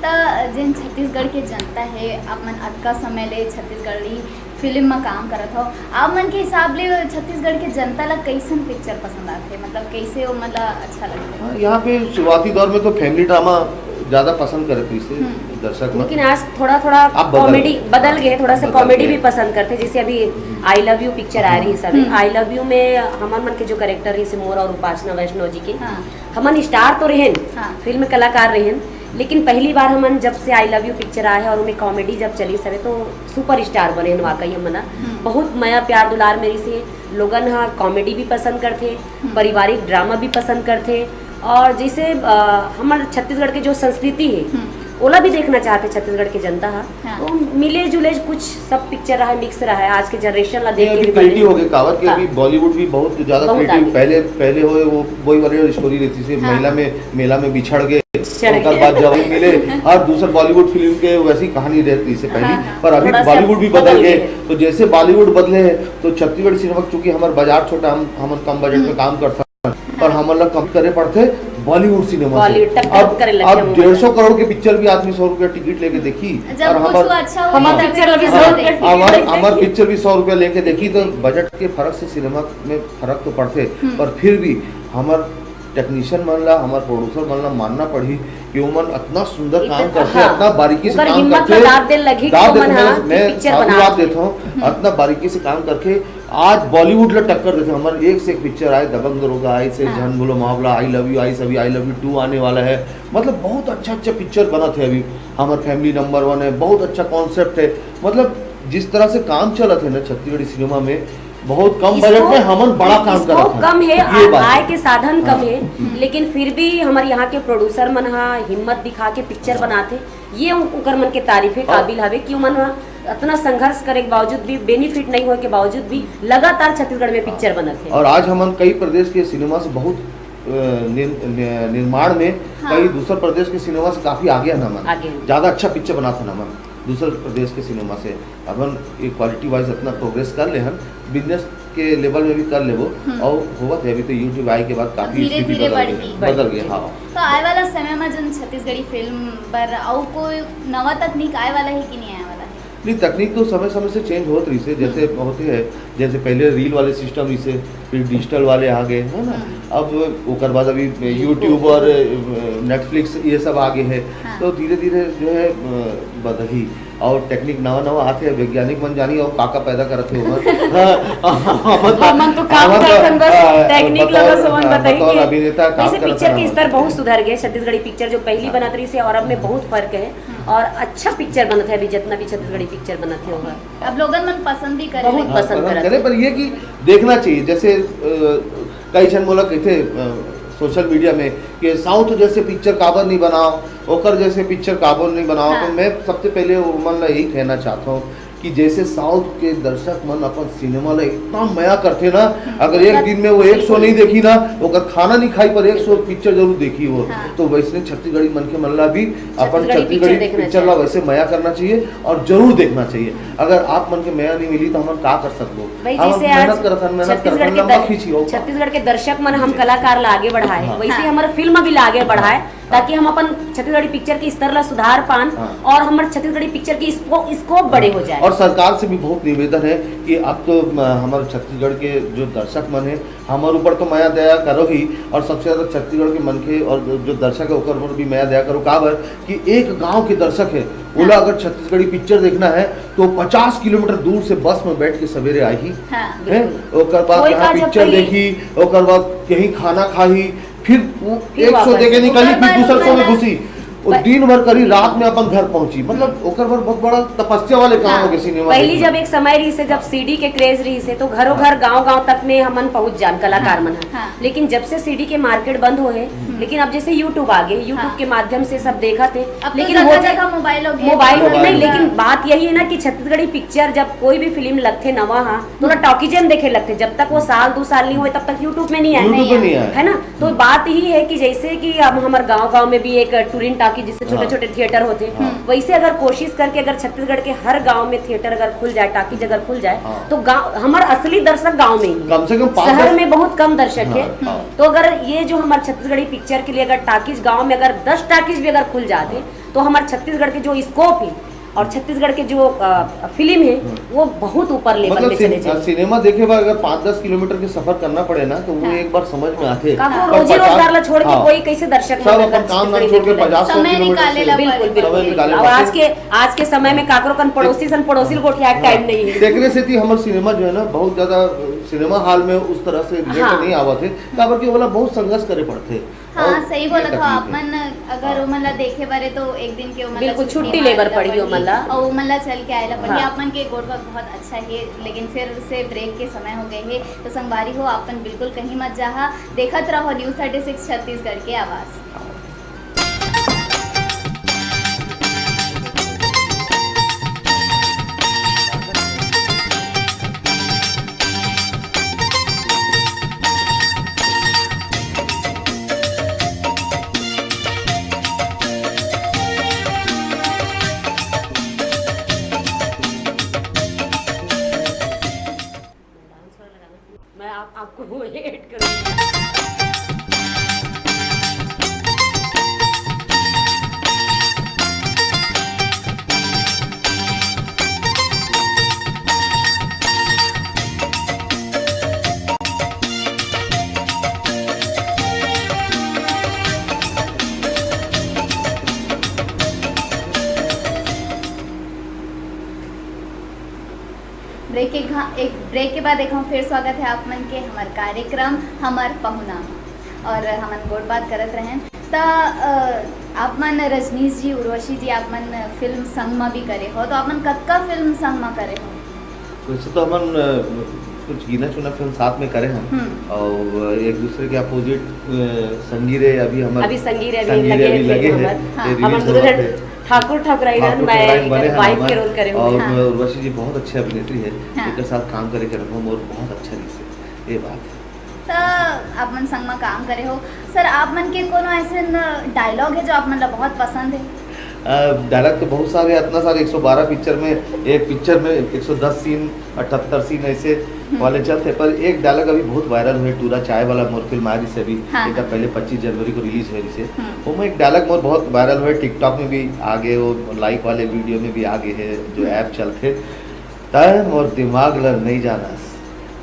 त जेन छत्तीसगढ़ के जनता है, आप मन अतका समय ले छत्तीसगढ़ी फिल्म म काम करत हो, आप मन के हिसाब ले छत्तीसगढ़ के जनता ला कैसन पिक्चर पसंद आथे? मतलब, कैसे वो मन ला अच्छा लगथे? हाँ, यहाँ पे शुरुआती दौर में तो फैमिली ड्रामा ज्यादा पसंद करत रहिस हे हम्म। दर्शक मन। लेकिन आज थोड़ा-थोड़ा अब बदल कॉमेडी गए। बदल गए, थोड़ा सा बदल कॉमेडी गए। भी पसंद करथे। जैसे अभी हम्म। आई लव यू पिक्चर आ रही है, सब हम्म। आई लव यू में हमर मन के जो कैरेक्टर है, जैसे मोर और उपासना वैष्णव जी के, हाँ। हमन स्टार तो रहेन, हाँ। फिल्म कलाकार रहेन, लेकिन पहली बार हमन जब से आई लव यू पिक्चर आए है और उमें कॉमेडी जब चलिस हवे, तो सुपर स्टार बने हन वाकई हमन ह। हम्म। बहुत मया प्यार दुलार मिलिस हे। लोगन ह कॉमेडी भी पसंद करथे, हम्म। पारिवारिक ड्रामा भी पसंद करथे, और जैसे, अ, हमर छत्तीसगढ़ के जो संस्कृति हे, हम्म। ओला भी देखना चाहथे छत्तीसगढ़ के जनता ह। हाँ। तो मिले जुले कुछ सब पिक्चर रहा है, मिक्स रहा है, आज के जनरेशन ला देख ये के अभी भी बढ़िया। क्रिएटिव हो गए, काबर के हाँ। अभी बॉलीवुड भी बहुत ज्यादा बहुत क्रिएटिव, आगे। पहले, पहले होए वो वही वाली स्टोरी रहती थी, हाँ। महिला में, मेला में बिछड़ गए, बिछड़ गए। ओकर बाद जवानी मिले, हर दूसर बॉलीवुड फिल्म के वैसी कहानी रहती से पहली, हाँ, हाँ। पर अभी थोड़ा सा बॉलीवुड भी बदल बदल गए। गए। तो जैसे बॉलीवुड बदले हैं, तो छत्तीसगढ़ सिनेमा, चूंकि हमार बाजार छोटा, हम, हमन कम बजट में हम्म। काम कर सकते हैं, पर हाँ। हमन ला कम करे पड़थे बॉलीवुड सिनेमा से। बॉलीवुड टक्कर अब, करे लगे अब हमन डेढ़ सौ ला। करोड़ के पिक्चर भी आदमी सौ रुपया टिकट लेके देखी, जब और कुछ हमार, अच्छा हो, हाँ। तभी पिक्चर अभी तो सौ रुपया टिकट हमार, देखी। हमार पिक्चर भी सौ रुपया लेके देखी, तो बजट के फर्क से सिनेमा में फर्क तो पड़थे, हम्म। पर फिर भी हमार टेक्नीशियन मन ला, हमार प्रोड्यूसर मन ला मानना पड़ही कि ओमन अतना सुंदर इतना, काम करथे, हाँ। अतना बारीकी से ओकर काम हिम्मत करथे। ला दाद दे लगही कि दाद दे ओमन लगही, हाँ, मैं पिक्चर साधुवाद बनाथे। देथों, हम्म। अतना बारीकी से काम करके आज बॉलीवुड ला टक्कर देथे। हमार एक से एक पिक्चर आए, दबंग दरोगा आए, से हाँ। जान बोलो मावला, आई लव यू आए, सभी आई लव यू टू आने वाला है। मतलब बहुत अच्छा अच्छा पिक्चर बनत है अभी। हमार फैमिली नंबर वन है, बहुत अच्छा कॉन्सेप्ट है। मतलब जिस तरह से काम चलत है ना छत्तीसगढ़ी सिनेमा में, बहुत कम स्कोप, बजट में हमन बड़ा काम स्कोप करत हन। कम हे, ये आ-, बात आय है। के साधन कम हाँ। हे, हम्म। लेकिन फिर भी हमर यहाँ के प्रोड्यूसर मन ह हिम्मत दिखा के पिक्चर बनाथे, ये उ-, उकर मन के तारीफ हे, हाँ। काबिल हवे कि उमन ह अतना संघर्ष करे के बावजूद भी, बेनिफिट नहीं होए के बावजूद भी लगातार छत्तीसगढ़ में पिक्चर बनत हे। और आज हमन कई प्रदेश के सिनेमा से बहुत, अ, निर-, नि-, निर्माण में हाँ। कई दूसर प्रदेश के सिनेमा से काफी आगे हन हमन। आगे हन। ज्यादा अच्छा पिक्चर बनात हन हमन दूसर प्रदेश के सिनेमा से। अपन ये क्वालिटी वाइज इतना प्रोग्रेस कर ले हन, बिजनेस के लेवल में भी कर लेबो। हम्म। और होवत है, अभी तो YouTube आए के बाद काफी धीरे स्थिति धीरे बदल बढ़ गई, गई। बदल गई, हाँ। तो आए वाला समय में जन छत्तीसगढ़ी फिल्म बर अउ कोई नवा तकनीक आए वाला है कि नहीं आए वाला है? नहीं, तकनीक तो समय समय से चेंज होत रही से, जैसे हम्म। होते हैं, जैसे पहले रील वाले सिस्टम रही से, फिर डिजिटल वाले आ गए, है ना? हम्म। अब ओकर बाद अभी YouTube। YouTube और, अ, Netflix ये सब आ गए हैं, हाँ। तो धीरे धीरे जो है, अ, बदलही। और टेक्निक नवा नवा आथे, वैज्ञानिक मन जानी और का का पैदा करत हे ओमन। हाँ, हमन तो, हमन तो काम हमन तो, करथन, बस हाँ, टेक्निक बतौर, ला बस ओमन हाँ, बताही बतौर कि अभिनेता काम जैसे करत पिक्चर हन के हमन। स्तर बहुत सुधार गए, छत्तीसगढ़ी पिक्चर जो पहली हाँ। बनत रही से और अब में बहुत फर्क है। हम्म। और अच्छा पिक्चर बनत है अभी, जितना भी छत्तीसगढ़ी पिक्चर बनत है होगा। अब लोगन मन पसंद भी करे बहुत लगे। हाँ, पसंद पसंद करत करे, हे। पर ये कि देखना चाहिए, जैसे, अ, कई झन मोला कहते, अ, सोशल मीडिया में कि साउथ जैसे पिक्चर काबर नहीं बनाओ, ओकर जैसे पिक्चर काबर नहीं बनाओ। हाँ। तो मैं सबसे पहले वो मन ला यही कहना चाहता हूँ कि जैसे साउथ के दर्शक मन अपन सिनेमा ला इतना मया करथे ना, हम्म। अगर एक दिन में वो एक सौ नहीं देखी ना, ओकर खाना नहीं खाई, पर एक सौ पिक्चर जरूर देखी वो। हाँ। तो वैसने छत्तीसगढ़ी मन के मन ला भी अपन छत्तीसगढ़ी पिक्चर छत्तीसगढ़ी देखना पिक्चर ला चाहिए। वैसे मया करना चाहिए और जरूर देखना चाहिए। अगर आप मन के मया नहीं मिली तो हमन का कर सकबो? भाई, हम जैसे आज मेहनत करत हन, मेहनत करत छत्तीसगढ़ हन, के लंबा दर-, खींची हो। छत्तीसगढ़ के दर्शक मन हम कलाकार ला आगे बढ़ाए, हाँ। वैसे ही हाँ। हमर फिल्म भी ला आगे बढ़ाए, हाँ। ताकि हम अपन छत्तीसगढ़ी पिक्चर के स्तर ला सुधार पान हाँ। और हमर छत्तीसगढ़ी पिक्चर की स्पो-, स्कोप बड़े हो जाए। और सरकार से भी बहुत निवेदन है कि अब तो, अ, हमर छत्तीसगढ़ के जो दर्शक मन है, हमर ऊपर तो मया दया करो ही, और सबसे ज्यादा छत्तीसगढ़ के मनखे और जो, जो दर्शक है, ओकर ऊपर भी मया दया करो। काबर कि एक गांव के दर्शक है, ओला हाँ। अगर छत्तीसगढ़ी पिक्चर देखना है, तो पचास किलोमीटर दूर से बस में बैठ के सवेरे आही, हाँ, है? बिल्कुल। ओकर बाद कोई यहाँ का जब पिक्चर कहीं देखी, ओकर बाद कहीं खाना खाही, फिर वो फिर एक सौ वापस। दे के निकली, ओकर फिर बाद दूसरा सौ में मतलब घुसी। वो प-, दिन भर करी, रात में अपन घर पहुंची। मतलब, ओकर बर बहुत बड़ा तपस्या वाले काम हाँ, हो गए सिनेमा पहली देखना। जब एक समय रही से, जब सीडी के क्रेज रही से, तो घरों घर, हाँ। गांव-गांव तक में हमन पहुंच जान, कलाकार हाँ। मन ह। हाँ। लेकिन जब से सीडी के मार्केट बंद हो है, हम्म। लेकिन अब जैसे YouTube आ गए, YouTube हाँ। के माध्यम से सब देखत है। अब तो लेकिन जगह वो जगह मोबाइल हो गए, मोबाइल हो गए, मोबाइल नहीं, हो गए। लेकिन बात यही है ना कि छत्तीसगढ़ी पिक्चर जब कोई भी फिल्म लगथे नवा, हाँ, तो ओला टॉकीजे में देखे लगथे, जब तक वो साल दो साल नहीं होए, तब तक YouTube में नहीं आए। YouTube में नहीं आए। है ना? तो बात यही है कि जैसे कि अब हमर गांव-गांव में भी एक टूरिंग टॉकीज, जिससे हाँ। छोटे-छोटे थिएटर होते, हाँ। वैसे अगर कोशिश करके अगर छत्तीसगढ़ के हर गांव में थिएटर अगर खुल जाए, टॉकीज अगर खुल जाए, हाँ। तो गांव, हमर असली दर्शक गांव में ही है। कम से कम पाँच शहर दस में बहुत कम दर्शक हाँ, है। हाँ। तो अगर ये जो हमर छत्तीसगढ़ी पिक्चर के लिए अगर टॉकीज गांव में अगर दस टॉकीज भी अगर खुल जाते, तो हमर छत्तीसगढ़ के जो स्कोप है, और छत्तीसगढ़ के जो, अ, फिल्म है, हम्म। वो बहुत ऊपर लेवल मतलब पे सिन-, चले जाए। सिनेमा देखे बर अगर पाँच दस किलोमीटर के सफर करना पड़े ना, तो वो हाँ। एक बार समझ में आथे। काकरो और रोजी पचास रोजगार ला छोड़ के हाँ। कोई कैसे दर्शक सब मन अपन अगर काम धाम छत्तीसगढ़ी छोड़ के देखे? पचास सौ समय किलोमीटर निकाले से ला समय पड़े। निकाले ला अब आज पड़थे। के, आज के समय में काकरो कन पड़ोसी सन पड़ोसी ल गोठियाए के हाँ। टाइम नहीं है। तेकरे सेती हमर सिनेमा जो है ना, बहुत ज्यादा सिनेमा हॉल में उस तरह से लेके हाँ। नहीं आवत है, काबर कि ओला बहुत संघर्ष करे पड़थे। हाँ, और सही ये बोलत हो तकलीफ आप है। मन, अगर हाँ। ओमन ला देखे बारे तो एक दिन के ओमन ला बिल्कुल, छुट्टी छुट्टी मारे लेबर ला पड़ही ओमन ला। और ओमन ला चल के आए ला पड़ही। हाँ। आप मन के गोठ बात बहुत अच्छा है, लेकिन फिर से ब्रेक के समय हो गए है, तो संगवारी हो, आप मन बिल्कुल कहीं मत जाहा, देखत रहो न्यूज़ थर्टी सिक्स छत्तीसगढ़ के आवाज़। मैं आप, आपको वो ऐड करूँगी। ब्रेक के घा-, एक ब्रेक के बाद एक हम फिर स्वागत है आप मन के हमर कार्यक्रम हमर पहुना म। और हमन गोठ बात करत रहेन त, अ, आप मन रजनीश जी, उर्वशी जी, आप मन फिल्म संग म भी करे हो, तो आप मन कतका फिल्म संग म करे हो? वैसे तो हमन, अ, कुछ गिना चुना फिल्म साथ में करे हन हम्म। और एक दूसरे के अपोजिट, अ, संगी रे अभी हमर अभी संगी रे अभी संगी रे लगे अभी हैं लगे फिल्म हैं, हमर। ये हाँ। रिलीज हमर होवत दुल्हन है। ठाकुर ठकुराइन ठाकुर मैं ठकुराइन बने हैं वाइफ के हमारे। रोल करे हूँ। और हाँ। उर्वशी जी बहुत अच्छे अभिनेत्री है, हाँ। इनके साथ काम करे के अनुभव मोर बहुत अच्छा रहिस हे, ये बात है। त आप मन संग म काम करे हो सर, आप मन के कोनो ऐसे न डायलॉग है जो आप मन ला बहुत पसंद है? अ, डायलॉग तो बहुत सारे, इतना सारे, एक सौ बारह पिक्चर में, एक पिक्चर में एक सौ दस सीन, अठहत्तर सीन ऐसे हम्म। वाले चलते, पर एक डायलॉग अभी बहुत वायरल हुए, टूरा चाय वाला मोर फिल्म आ रही से अभी, हाँ, एक हाँ। पहले पच्चीस जनवरी को रिलीज हुए जिसे, हम्म। वो में एक डायलॉग मोर बहुत वायरल हुए, TikTok में भी आगे, वो लाइक वाले वीडियो में भी आगे है, जो हम्म। ऐप चलते, तय मोर दिमाग ला नहीं जानस,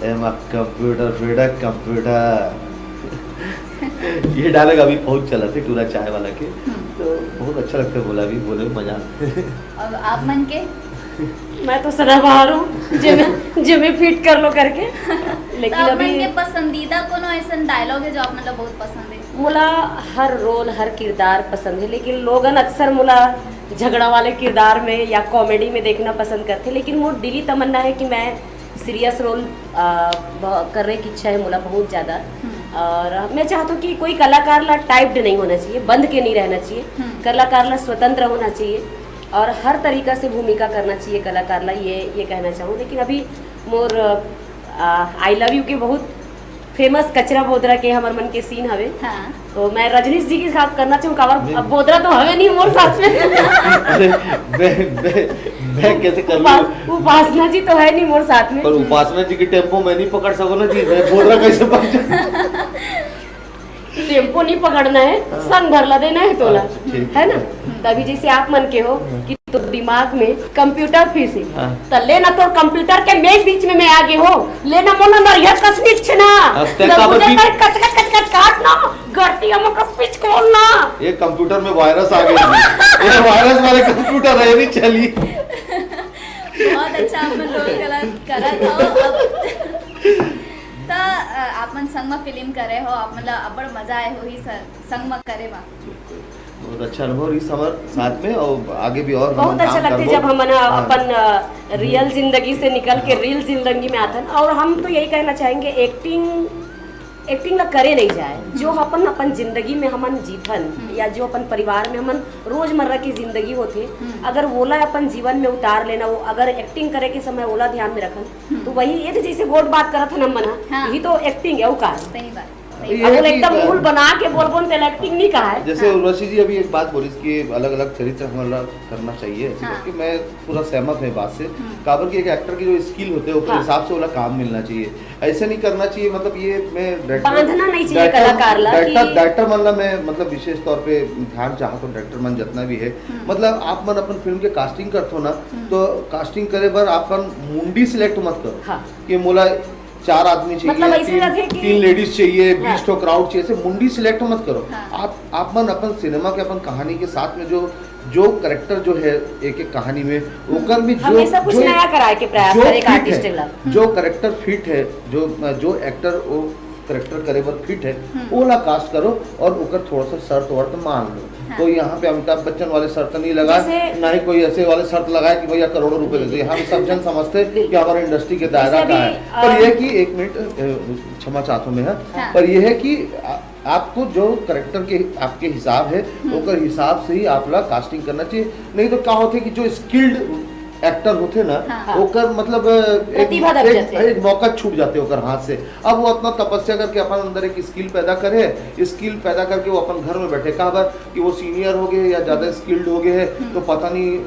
एमा कंप्यूटर, फ्रीडा कंप्यूटर। ये डायलॉग अभी बहुत चलत है, टूरा चाय वाला के। हम्म। तो बहुत अच्छा लगता है, बोला भी, बोले मजा आता है। और आप मन के? मैं तो सदाबहार हूँ, जे में, जे में फिट कर लो करके। लेकिन तो आप अभी मन के पसंदीदा कोनो ऐसन डायलॉग है जो आप मन ला बहुत पसंद है? मोला हर रोल, हर किरदार पसंद है, लेकिन लोगन अक्सर मोला झगड़ा वाले किरदार में या कॉमेडी में देखना पसंद करथे, लेकिन मोर दिली तमन्ना है कि मैं सीरियस रोल, अ, ब-, करे की इच्छा है मोला बहुत ज़्यादा। हम्म। और मैं चाहता हूँ कि कोई कलाकार ला टाइप्ड नहीं होना चाहिए, बंध के नहीं रहना चाहिए। हम्म। कलाकार ला स्वतंत्र होना चाहिए और हर तरीका से भूमिका करना चाहिए कलाकार ला। ये ये कहना चाहूँ। लेकिन अभी मोर आई लव यू के बहुत फेमस कचरा बोदरा के हमर मन के सीन हवे। हाँ। तो मैं रजनीश जी के साथ करना चाहूँ, काबर नहीं। अब बोदरा तो हवे नहीं मोर साथ में। अरे, मैं मैं मैं कैसे कर लूँ? उपास- उपासना जी तो है नहीं मोर साथ में। पर उपासना जी की टेम्पो मैं नहीं पकड़ सकूँ ना जी, मैं बोदरा कैसे पकड़? टेम्पो नहीं पकड़ना है, संग भर ला देना है तोला। अच्छा, ठीक। है ना? तभी जैसे आप मन के हो कि तो दिमाग में कंप्यूटर फिट है, हाँ। तो लेना तो कंप्यूटर के मैं बीच में मैं आगे हो, लेना मोला नरियर कस बीच ना। अब ते तो काबर मुझे बीच- कर कच कच कच कच काट ना, गलती हम कस बीच खोल ना। ये कंप्यूटर में वायरस आ गया। ये वायरस वाले कंप्यूटर है, ये नहीं चली। बहुत अच्छा आप मन रोल करा करा था। अब त अ, आप मन संग म फिल्म करे हो, आप मन ला अब्बड़ मजा आए होही सर संग म करे म। बहुत अच्छा अनुभव रही हमारे साथ में, और आगे भी और हम बहुत अच्छा काम लगते करबो। जब हमन हाँ। अपन रियल जिंदगी से निकल के रियल जिंदगी में आथन। और हम तो यही कहना चाहेंगे, एक्टिंग एक्टिंग ला करे नहीं जाए, जो अपन अपन जिंदगी में हमन जीथन या जो अपन परिवार में हमन रोजमर्रा की जिंदगी होथे, अगर वोला अपन जीवन में उतार लेना, वो अगर एक्टिंग करे के समय ओला ध्यान में रखन, तो वही ये तो जैसे गोठ बात करत हन हमन ह, हाँ। यही तो एक्टिंग है, वो का सही बात। ये अब है वो कि, एकदम अ, मूल बना के बोल बोल तो एक्टिंग नहीं कहा है। जैसे हाँ। उर्वशी जी अभी एक बात बोली कि अलग अलग चरित्र हमारा करना चाहिए, ऐसे हाँ। करके मैं पूरा सहमत हूँ ये बात से। हम्म। काबर कि एक एक्टर की जो स्किल होते हैं, उसके हाँ। हिसाब से वाला काम मिलना चाहिए। ऐसे नहीं करना चाहिए, मतलब ये मैं डायरेक्टर बांधना नहीं चाहिए डायरेक्टर- कलाकार ला डायरेक्टर कि डायरेक्टर मन ला मैं मतलब विशेष तौर पे ध्यान चाहता हूँ, डायरेक्टर मन जितना भी है, हम्म। मतलब आप मन अपन फिल्म के कास्टिंग करते हो ना, हम्म। तो कास्टिंग करे बर आप मन मुंडी सिलेक्ट मत करो हाँ। कि मोला चार आदमी चाहिए, मतलब ऐसे तीन, रखे कि तीन लेडीज चाहिए, हाँ। बीस ठो क्राउड चाहिए, ऐसे मुंडी सिलेक्ट मत करो। हाँ। आप आप मन अपन सिनेमा के, अपन कहानी के साथ में जो जो करेक्टर जो है एक एक कहानी में, ओकर में जो हमेशा कुछ जो नया कराए के प्रयास जो करे एक फिट आर्टिस्ट है, ला। जो करेक्टर फिट है, जो जो एक्टर वो करेक्टर करे बर फिट है, हम्म। ओला कास्ट करो और ओकर थोड़ा सा शर्त वर्त मान लो। हाँ। तो यहाँ पे अमिताभ बच्चन वाले शर्त नहीं लगा, जैसे ना ही कोई ऐसे वाले शर्त लगाए कि भैया करोड़ों रुपए दे दो। यहाँ पे सब जन समझते हैं कि हमारे इंडस्ट्री के दायरा जैसे का अभी, है। पर अ, यह कि एक मिनट, अ, क्षमा चाहता हूँ मैं, हाँ। हाँ। पर यह है कि आ, आपको जो करेक्टर के आपके हिसाब है, हम्म। ओकर हिसाब से ही आप ला कास्टिंग करना चाहिए। नहीं तो क्या होते कि जो स्किल्ड एक्टर होते ना, हाँ। ओकर मतलब अ, एक, प्रतिभा दब एक, जाते हैं। एक मौका छूट जाते ओकर हाथ से। अब वो अपना तपस्या करके अपन अंदर एक स्किल पैदा करे, स्किल पैदा करके वो अपन घर में बैठे, काबर कि वो सीनियर हो गए या ज्यादा स्किल्ड हो गए हैं, हम्म। तो पता नहीं अ,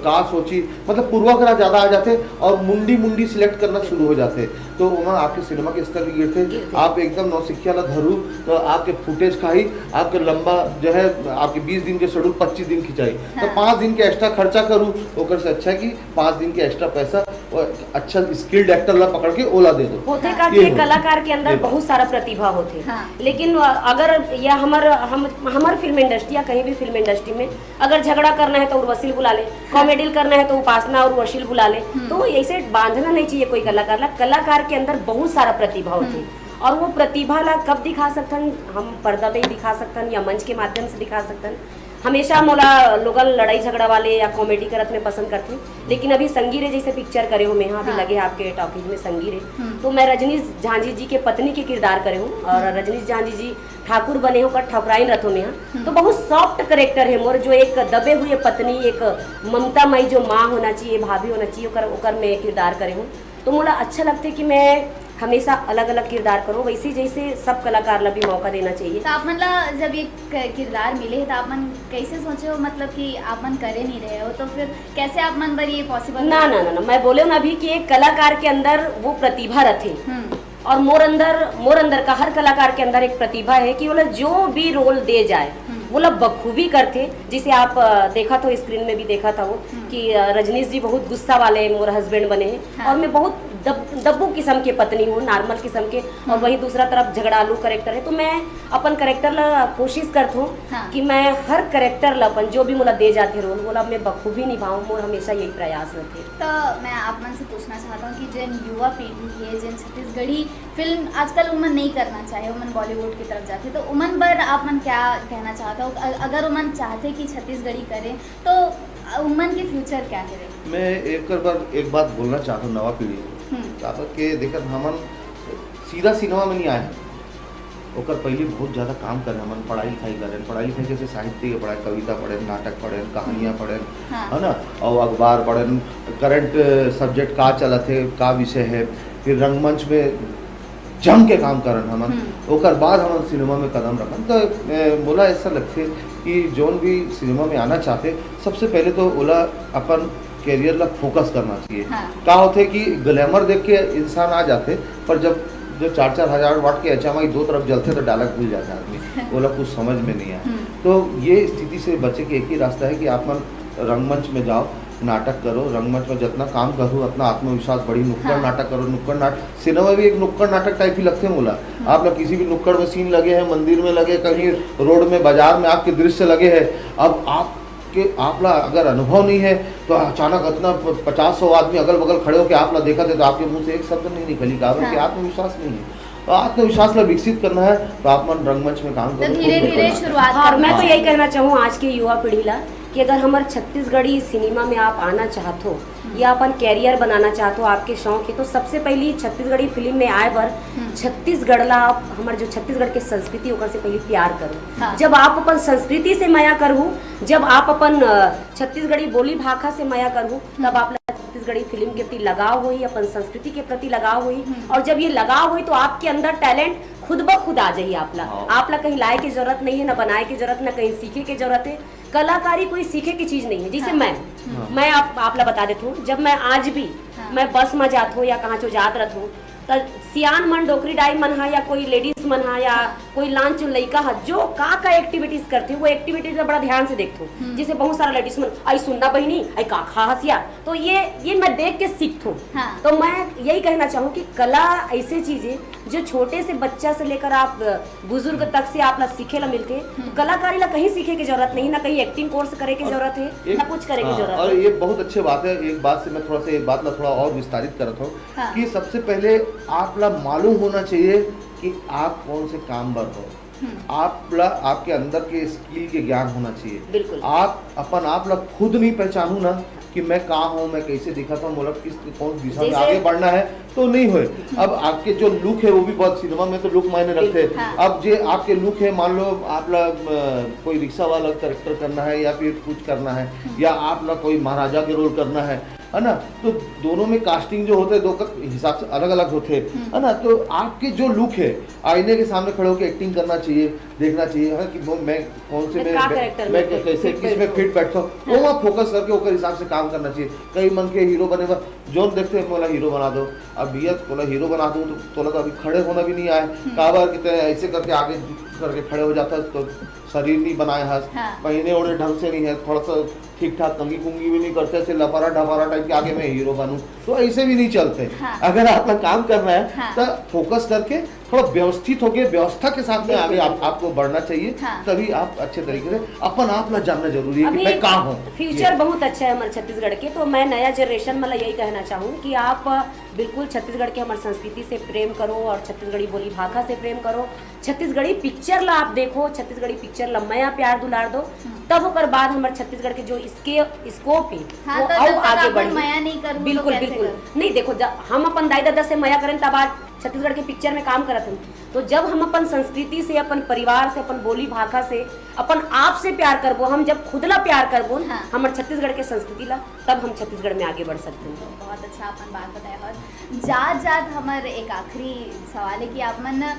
का सोची, मतलब पूर्वाग्रह ज्यादा आ जाते और मुंडी मुंडी सिलेक्ट करना शुरू हो जाते, तो वहाँ आपके सिनेमा के स्तर भी गिरते। गिरते। आप एकदम नौसिखिया ला धरू तो आपके फुटेज खाई, आपके लंबा जो है आपके बीस दिन के शेड्यूल पच्चीस दिन खिंचाई, तो हाँ। पाँच दिन के एक्स्ट्रा खर्चा करू, ओकर से अच्छा है कि पाँच दिन के एक्स्ट्रा पैसा और अच्छा स्किल्ड एक्टर ला पकड़ के ओला दे दो। होते हाँ। का ये कि हो। कलाकार के अंदर ये हो। बहुत सारा प्रतिभा होते। हाँ। लेकिन अ, अगर या हमर हम हमर फिल्म इंडस्ट्री या कहीं भी फिल्म इंडस्ट्री में अगर झगड़ा करना है तो उर्वशी ल बुला ले, कॉमेडी करना है तो उपासना और उर्वशी ल बुला ले। हम्म। तो ऐसे बांधना नहीं चाहिए कोई कलाकार ला। कलाकार के अंदर बहुत सारा प्रतिभा होते, और वो प्रतिभा ला कब दिखा सकथन? हम पर्दा पे ही दिखा सकथन या मंच के माध्यम से दिखा सकथन। हमेशा मोला लोगन लड़ाई झगड़ा वाले या कॉमेडी करत में पसंद करथे, लेकिन अभी संगी रे जैसे पिक्चर करे हो मैं, हाँ, अभी हाँ। लगे है आपके टॉकीज में संगी रे, हम्म। तो मैं रजनीश झांझी जी के पत्नी के किरदार करे हूँ और रजनीश झांझी जी ठाकुर बने हो, कर ठकुराइन रथो में, हाँ। हम्म। तो बहुत सॉफ्ट करेक्टर है मोर, जो एक दबे हुए पत्नी, एक ममता मई जो माँ होना चाहिए, भाभी होना चाहिए, ओकर ओकर मैं किरदार करे हूँ। तो मोला अच्छा लगते कि मैं हमेशा अलग अलग किरदार करूँ। वैसे जैसे सब कलाकार ला भी मौका देना चाहिए। तो आप मन ला जब ये क- किरदार मिले है तो आप मन कैसे सोचे हो, मतलब कि आप मन करे नहीं रहे हो, तो फिर कैसे आप मन बर ये पॉसिबल? ना ना ना ना, मैं बोले हूँ ना अभी कि एक कलाकार के अंदर वो प्रतिभा रथे, हम्म। और मोर अंदर मोर अंदर का हर कलाकार के अंदर एक प्रतिभा है कि वो ला जो भी रोल दे जाए, हम्म। वो ला बखूबी करथे। जैसे आप अ, देखा था, स्क्रीन में भी देखा था वो हम्म। कि अ, रजनीश जी बहुत गुस्सा वाले मोर हस्बैंड बने हैं, हाँ। और मैं बहुत दब, दब्बू किस्म के पत्नी हूँ, नॉर्मल किस्म के, और हम्म। वहीं दूसरा तरफ झगड़ालू करेक्टर है। तो मैं अपन करेक्टर ला कोशिश करत हूँ हाँ। कि मैं हर करेक्टर ला अपन जो भी मोला दे जाते रोल, वो ला मैं बखूबी निभाऊँ। मोर हमेशा यही प्रयास रहते। तो मैं आप मन से पूछना चाहता हूँ कि जिन युवा पीढ़ी है, जिन छत्तीसगढ़ी फिल्म आजकल उमन नहीं करना चाहे, उमन बॉलीवुड की तरफ जाते, तो उमन बर आप मन क्या कहना चाहता हो? अ- अगर उमन चाहते कि छत्तीसगढ़ी करें, तो उमन के फ्यूचर क्या है? मैं एक बार एक बात बोलना चाहता हूँ नवा पीढ़ी को। हम्म। काबर के देखत हमन सीधा सिनेमा में नहीं आए हैं, ओकर पहले बहुत ज्यादा काम करे हमन, पढ़ाई लिखाई करेन, पढ़ाई लिखाई जैसे साहित्य के पढ़ाई, कविता पढ़ेन, नाटक पढ़ेन, कहानियां पढ़ेन, हाँ। है ना, और अखबार पढ़ेन, करंट सब्जेक्ट का चलत है, का विषय है, फिर रंगमंच में जम के काम करन हमन। हम्म। ओकर बाद हमन सिनेमा में कदम रखन। तो ए, मोला ऐसा लगथे कि जोन भी सिनेमा में आना चाहते, सबसे पहले तो ओला अपन कैरियर ला फोकस करना चाहिए। हाँ। का होथे कि ग्लैमर देख के इंसान आ जाथे, पर जब जो चार चार हजार वाट के एचएमआई दो तरफ जलथे, तो डायलॉग भूल जाथे आदमी, ओला कुछ समझ में नहीं आए। हम्म। तो ये स्थिति से बचे के एक ही रास्ता है कि आप मन रंगमंच में जाओ, नाटक करो, रंगमंच में जितना काम करो, उतना आत्मविश्वास बढ़ी। नुक्कड़ हाँ। नाटक करो, नुक्कड़ नाटक, सिनेमा भी एक नुक्कड़ नाटक टाइप ही लगथे मोला। हम्म। आप लोग किसी भी नुक्कड़ में सीन लगे हैं, मंदिर में लगे, कहीं रोड में, बाजार में आपके दृश्य लगे हैं, अब आप के, आप ला अगर अनुभव नहीं है, तो अचानक इतना प-, पचास सौ आदमी अगल बगल खड़े होकर आप ला देखत है, तो आपके मुंह से एक शब्द नहीं निकली, काबर कि हाँ। आत्मविश्वास नहीं है। तो आत्मविश्वास ला विकसित करना है, तो आप मन रंगमंच में काम तो करो, धीरे खुद में धीरे करना है। शुरुआत हाँ, और करना मैं तो है। यही कहना चाहूँ आज के युवा पीढ़ी ला कि अगर हमर छत्तीसगढ़ी सिनेमा में आप आना चाहत हो या अपन कैरियर बनाना चाहत हो, आपके शौक है, तो सबसे पहली छत्तीसगढ़ी फिल्म में आए बर हम्म। छत्तीसगढ़ ला आप, हमर जो छत्तीसगढ़ के संस्कृति, ओकर से पहली प्यार करो। हाँ। जब आप अपन संस्कृति से मया करहू, जब आप अपन, अ, छत्तीसगढ़ी बोली भाखा से मया करहू, तब हम्म। आप ला छत्तीसगढ़ी फिल्म के प्रति लगाव होही, अपन संस्कृति के प्रति लगाव होही। हम्म। और जब ये लगाव होही, तो आपके अंदर टैलेंट खुद ब खुद आ जाही आप ला। हाँ। आप ला कहीं लाए के जरूरत नहीं है, ना बनाए के जरूरत, ना कहीं सीखे के जरूरत है। कलाकारी कोई सीखे की चीज नहीं है। जैसे हाँ। मैं, हाँ। मैं आप, आप ला बता देती हूँ, जब मैं आज भी, हाँ। मैं बस में जात हूँ या कहाँ चो जात रहत हूँ, त सियान मन, डोकरी दाई मन हा या कोई लेडीज मन हा या हाँ। कोई लान चुन लइका हा, जो का का एक्टिविटीज करथे, वो एक्टिविटीज ला बड़ा ध्यान से देखथो। हम्म। जैसे बहुत सारा लेडीज मन, "आई सुनना बहिनी, आई का खा हसिया।" तो ये, ये मैं देख के सीखथो। हाँ। तो मैं यही कहना चाहूँ कि कला ऐसे चीज है जो छोटे से बच्चा से लेकर आप, अ, बुजुर्ग तक से आप ला सीखे ला मिलथे। तो हम्म। कलाकारी ला कहीं सीखे के जरूरत नहीं, ना कहीं एक्टिंग कोर्स करे के और जरूरत है, एक, ना कुछ करे के हाँ, जरूरत और है। ये बहुत अच्छे बात है। एक बात से मैं थोड़ा सा, एक बात ला थोड़ा और विस्तारित करत हूँ हाँ। कि सबसे पहले आप ला मालूम होना चाहिए कि आप कौन से काम बर हो। हम्म। आप ला, आपके अंदर के स्किल के ज्ञान होना चाहिए। बिल्कुल। आप अपन आप ला खुद नहीं पहचानू ना कि मैं का हूँ, मैं कैसे दिखत हूँ, मोला किस, कौन दिशा में जैसे आगे बढ़ना है, तो नहीं होए। हम्म। अब आपके जो लुक है, वो भी बहुत, सिनेमा में तो लुक मायने रखते हैं। बिल्कुल, हाँ। अब जे आपके लुक है, मान लो आप ला, अ, कोई रिक्शा वाला कैरेक्टर करना है या फिर कुछ करना है, हम्म। या आप ला कोई महाराजा के रोल करना है, है ना, तो दोनों में कास्टिंग जो होते हैं, दो का हिसाब से अलग अलग होते हैं, हम्म। है ना। तो आपके जो लुक है, आईने के सामने खड़े होकर एक्टिंग करना चाहिए, देखना चाहिए, हाँ, कि वो मैं कौन से मैं में, का मैं, कैरेक्टर मैं में कैसे, फिट किस में बैठूं। फिट बैठता हूँ, वो हाँ। वहाँ फोकस करके ओकर हिसाब से काम करना चाहिए। कई मन के हीरो बने बर जोन देखते हैं, "मोला हीरो बना दो।" अब भैया, तोला हीरो बना दूं तो तोला तो अभी खड़े होना भी नहीं आए। हम्म। काबर कि तैं ऐसे करके आगे करके खड़े हो जाता है, तो शरीर नहीं बनाए हस, हाँ। पहने ओढ़े ढंग से नहीं है, थोड़ा सा ठीक ठाक कंघी कुंघी भी नहीं करते, ऐसे लफारा ढफारा टाइप के आगे मैं हीरो बनूं, तो ऐसे भी नहीं चलते। हाँ। अगर आप लोग काम करना है, हाँ। तो फोकस करके थोड़ा व्यवस्थित होके व्यवस्था के साथ में आगे बिल्कुल, आप, बिल्कुल। आपको बढ़ना चाहिए, हाँ। तभी आप अच्छे तरीके से अपन आप ला जानना जरूरी है कि अभी मैं का हूँ। फ्यूचर ये बहुत अच्छा है हमारे छत्तीसगढ़ के, तो मैं नया जनरेशन में यही कहना चाहूँ कि आप बिल्कुल छत्तीसगढ़ के हमारे संस्कृति से प्रेम करो और छत्तीसगढ़ी बोली भाखा से प्रेम करो। छत्तीसगढ़ी पिक्चर ला आप देखो, छत्तीसगढ़ी पिक्चर ला मया प्यार दुलार दो, हम्म। तब ओकर बाद हमर छत्तीसगढ़ के जो इसके स्कोप है, हाँ, वो तो अउ जब तक आगे आप बढ़ी। मया नहीं करहू, तो बिल्कुल, कैसे बिल्कुल। करहू? नहीं, देखो, जब हम अपन दाई ददा से मया करेन, तब आज छत्तीसगढ़ के पिक्चर में काम करत हन। तो जब हम अपन संस्कृति से, अपन परिवार से, अपन बोली भाखा से, अपन आप से प्यार करबो, हम जब खुद ला प्यार करबो, हाँ। हमर छत्तीसगढ़ के संस्कृति ला, तब हम छत्तीसगढ़ में आगे बढ़ सकते हैं। बहुत अच्छा अपन बात बताया। और जात जात हमर एक आखिरी सवाल है कि आप मन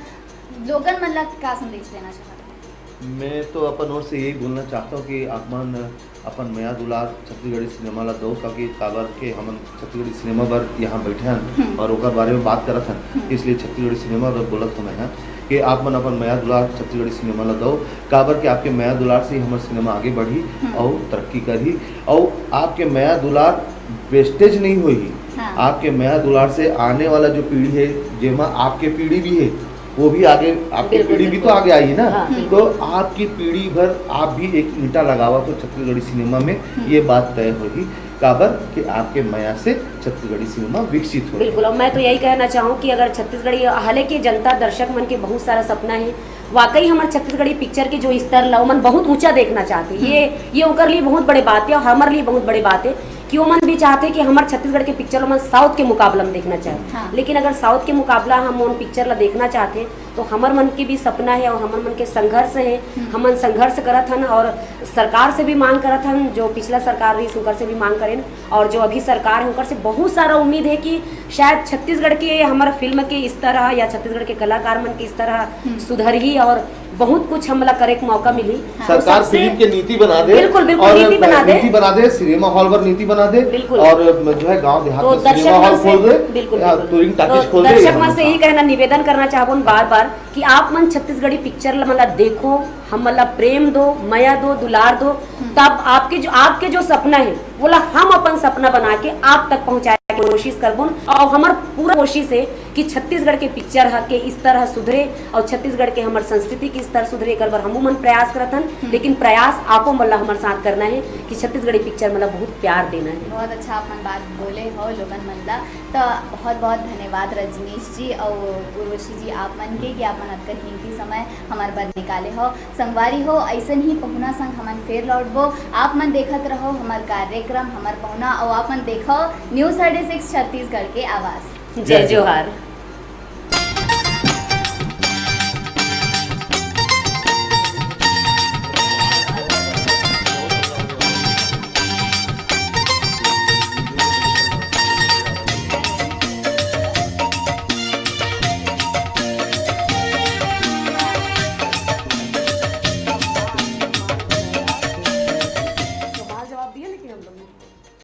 लोगन मन ला का संदेश देना चाहत हव? मैं तो अपन ओर से यही बोलना चाहता हूँ कि आप मन अपन मया दुलार छत्तीसगढ़ी सिनेमा ला दो, काकि काबर के हमन छत्तीसगढ़ी सिनेमा बर यहाँ बैठे हन हम्म। और ओकर बारे में बात करत हन, हम्म। इसलिए छत्तीसगढ़ी सिनेमा बर बोलत हूँ मैं यहाँ कि आप मन अपन मया दुलार छत्तीसगढ़ी सिनेमा ला दो, काबर के आपके मया दुलार से ही हमर सिनेमा आगे बढ़ी हम्म। और तरक्की करही और आपके मया दुलार वेस्टेज नहीं होही। हाँ। आपके मया दुलार से आने वाला जो पीढ़ी है, जेमा आपके पीढ़ी भी है, वो भी आगे, आपकी बिल्कुल, पीढ़ी भी तो बिल्कुल। आगे आई ना, हाँ, बिल्कुल। तो आपकी पीढ़ी भर आप भी एक ईंटा लगावा तो छत्तीसगढ़ी सिनेमा में हम्म। ये बात तय होगी, काबर कि आपके मया से छत्तीसगढ़ी सिनेमा विकसित हो। बिल्कुल, और मैं तो यही कहना चाहूँ कि अगर छत्तीसगढ़ी, हालांकि जनता दर्शक मन के बहुत सारा सपना है, वाकई हमर छत्तीसगढ़ी पिक्चर के जो स्तर ला, ओमन बहुत ऊंचा देखना चाहते। ये, हम्म। ये ओकर लिए बहुत बड़े बात है और हमर लिए बहुत बड़े बात है कि ओमन भी चाहथे कि हमर छत्तीसगढ़ के पिक्चर ओमन साउथ के मुकाबला में देखना चाहे। हाँ। लेकिन अगर साउथ के मुकाबला हम ओन पिक्चर ला देखना चाहथे, तो हमर मन के भी सपना हे और हमर मन के संघर्ष हे। हम्म। हमन संघर्ष करत हन और सरकार से भी मांग करत हन, जो पिछला सरकार रहिस उनकर से भी मांग करेन, और जो अभी सरकार है उनकर से बहुत सारा उम्मीद है कि शायद छत्तीसगढ़ के हमर फिल्म के स्तर ह या छत्तीसगढ़ के कलाकार मन के स्तर ह हम्म। सुधरही और बहुत कुछ हमला करे के मौका मिली। हाँ। सरकार सबसे फिल्म के नीति बना दे। बिल्कुल, बिल्कुल, और नीति बना दे। नीति बना दे, सिनेमा हॉल पर नीति बना दे। बिल्कुल। और जो है गांव देहात तो में सिनेमा दर्शक हॉल मन से खोल दे, बिल्कुल, या बिल्कुल। टूरिंग टॉकीज तो खोल दे। दर्शक मन से यही कहना, निवेदन करना चाहबोन बार बार कि आप मन छत्तीसगढ़ी पिक्चर ला, मतलब, देखो, हम, मतलब, प्रेम दो, मया दो, दुलार दो, तब आपके जो, आपके जो सपना है, वोला हम अपन सपना बना के आप तक पहुंचाए के कोशिश करबोन। और हमर पूरा कोशिश है कि छत्तीसगढ़ के पिक्चर ह के स्तर ह सुधरे और छत्तीसगढ़ के हमर संस्कृति के स्तर सुधरे, एकर बर हमू मन प्रयास करत हन। लेकिन प्रयास आपो मन ला हमर साथ करना है कि छत्तीसगढ़ी पिक्चर मन ला बहुत प्यार देना है। बहुत अच्छा आप मन बात बोले हो लोगन मन ला। तो बहुत बहुत धन्यवाद रजनीश जी और उर्वशी जी, आप मन के कि आप मन अतका कीमती समय हमारे बर निकाले हो। संगवारी हो, ऐसन ही पहुना संग हमन फेर लौटबो। आप मन देखत रहो हमार कार्यक्रम हमर पहुना, और आप मन देखो न्यूज थर्टी सिक्स छत्तीसगढ़ के आवाज। जय जोहार।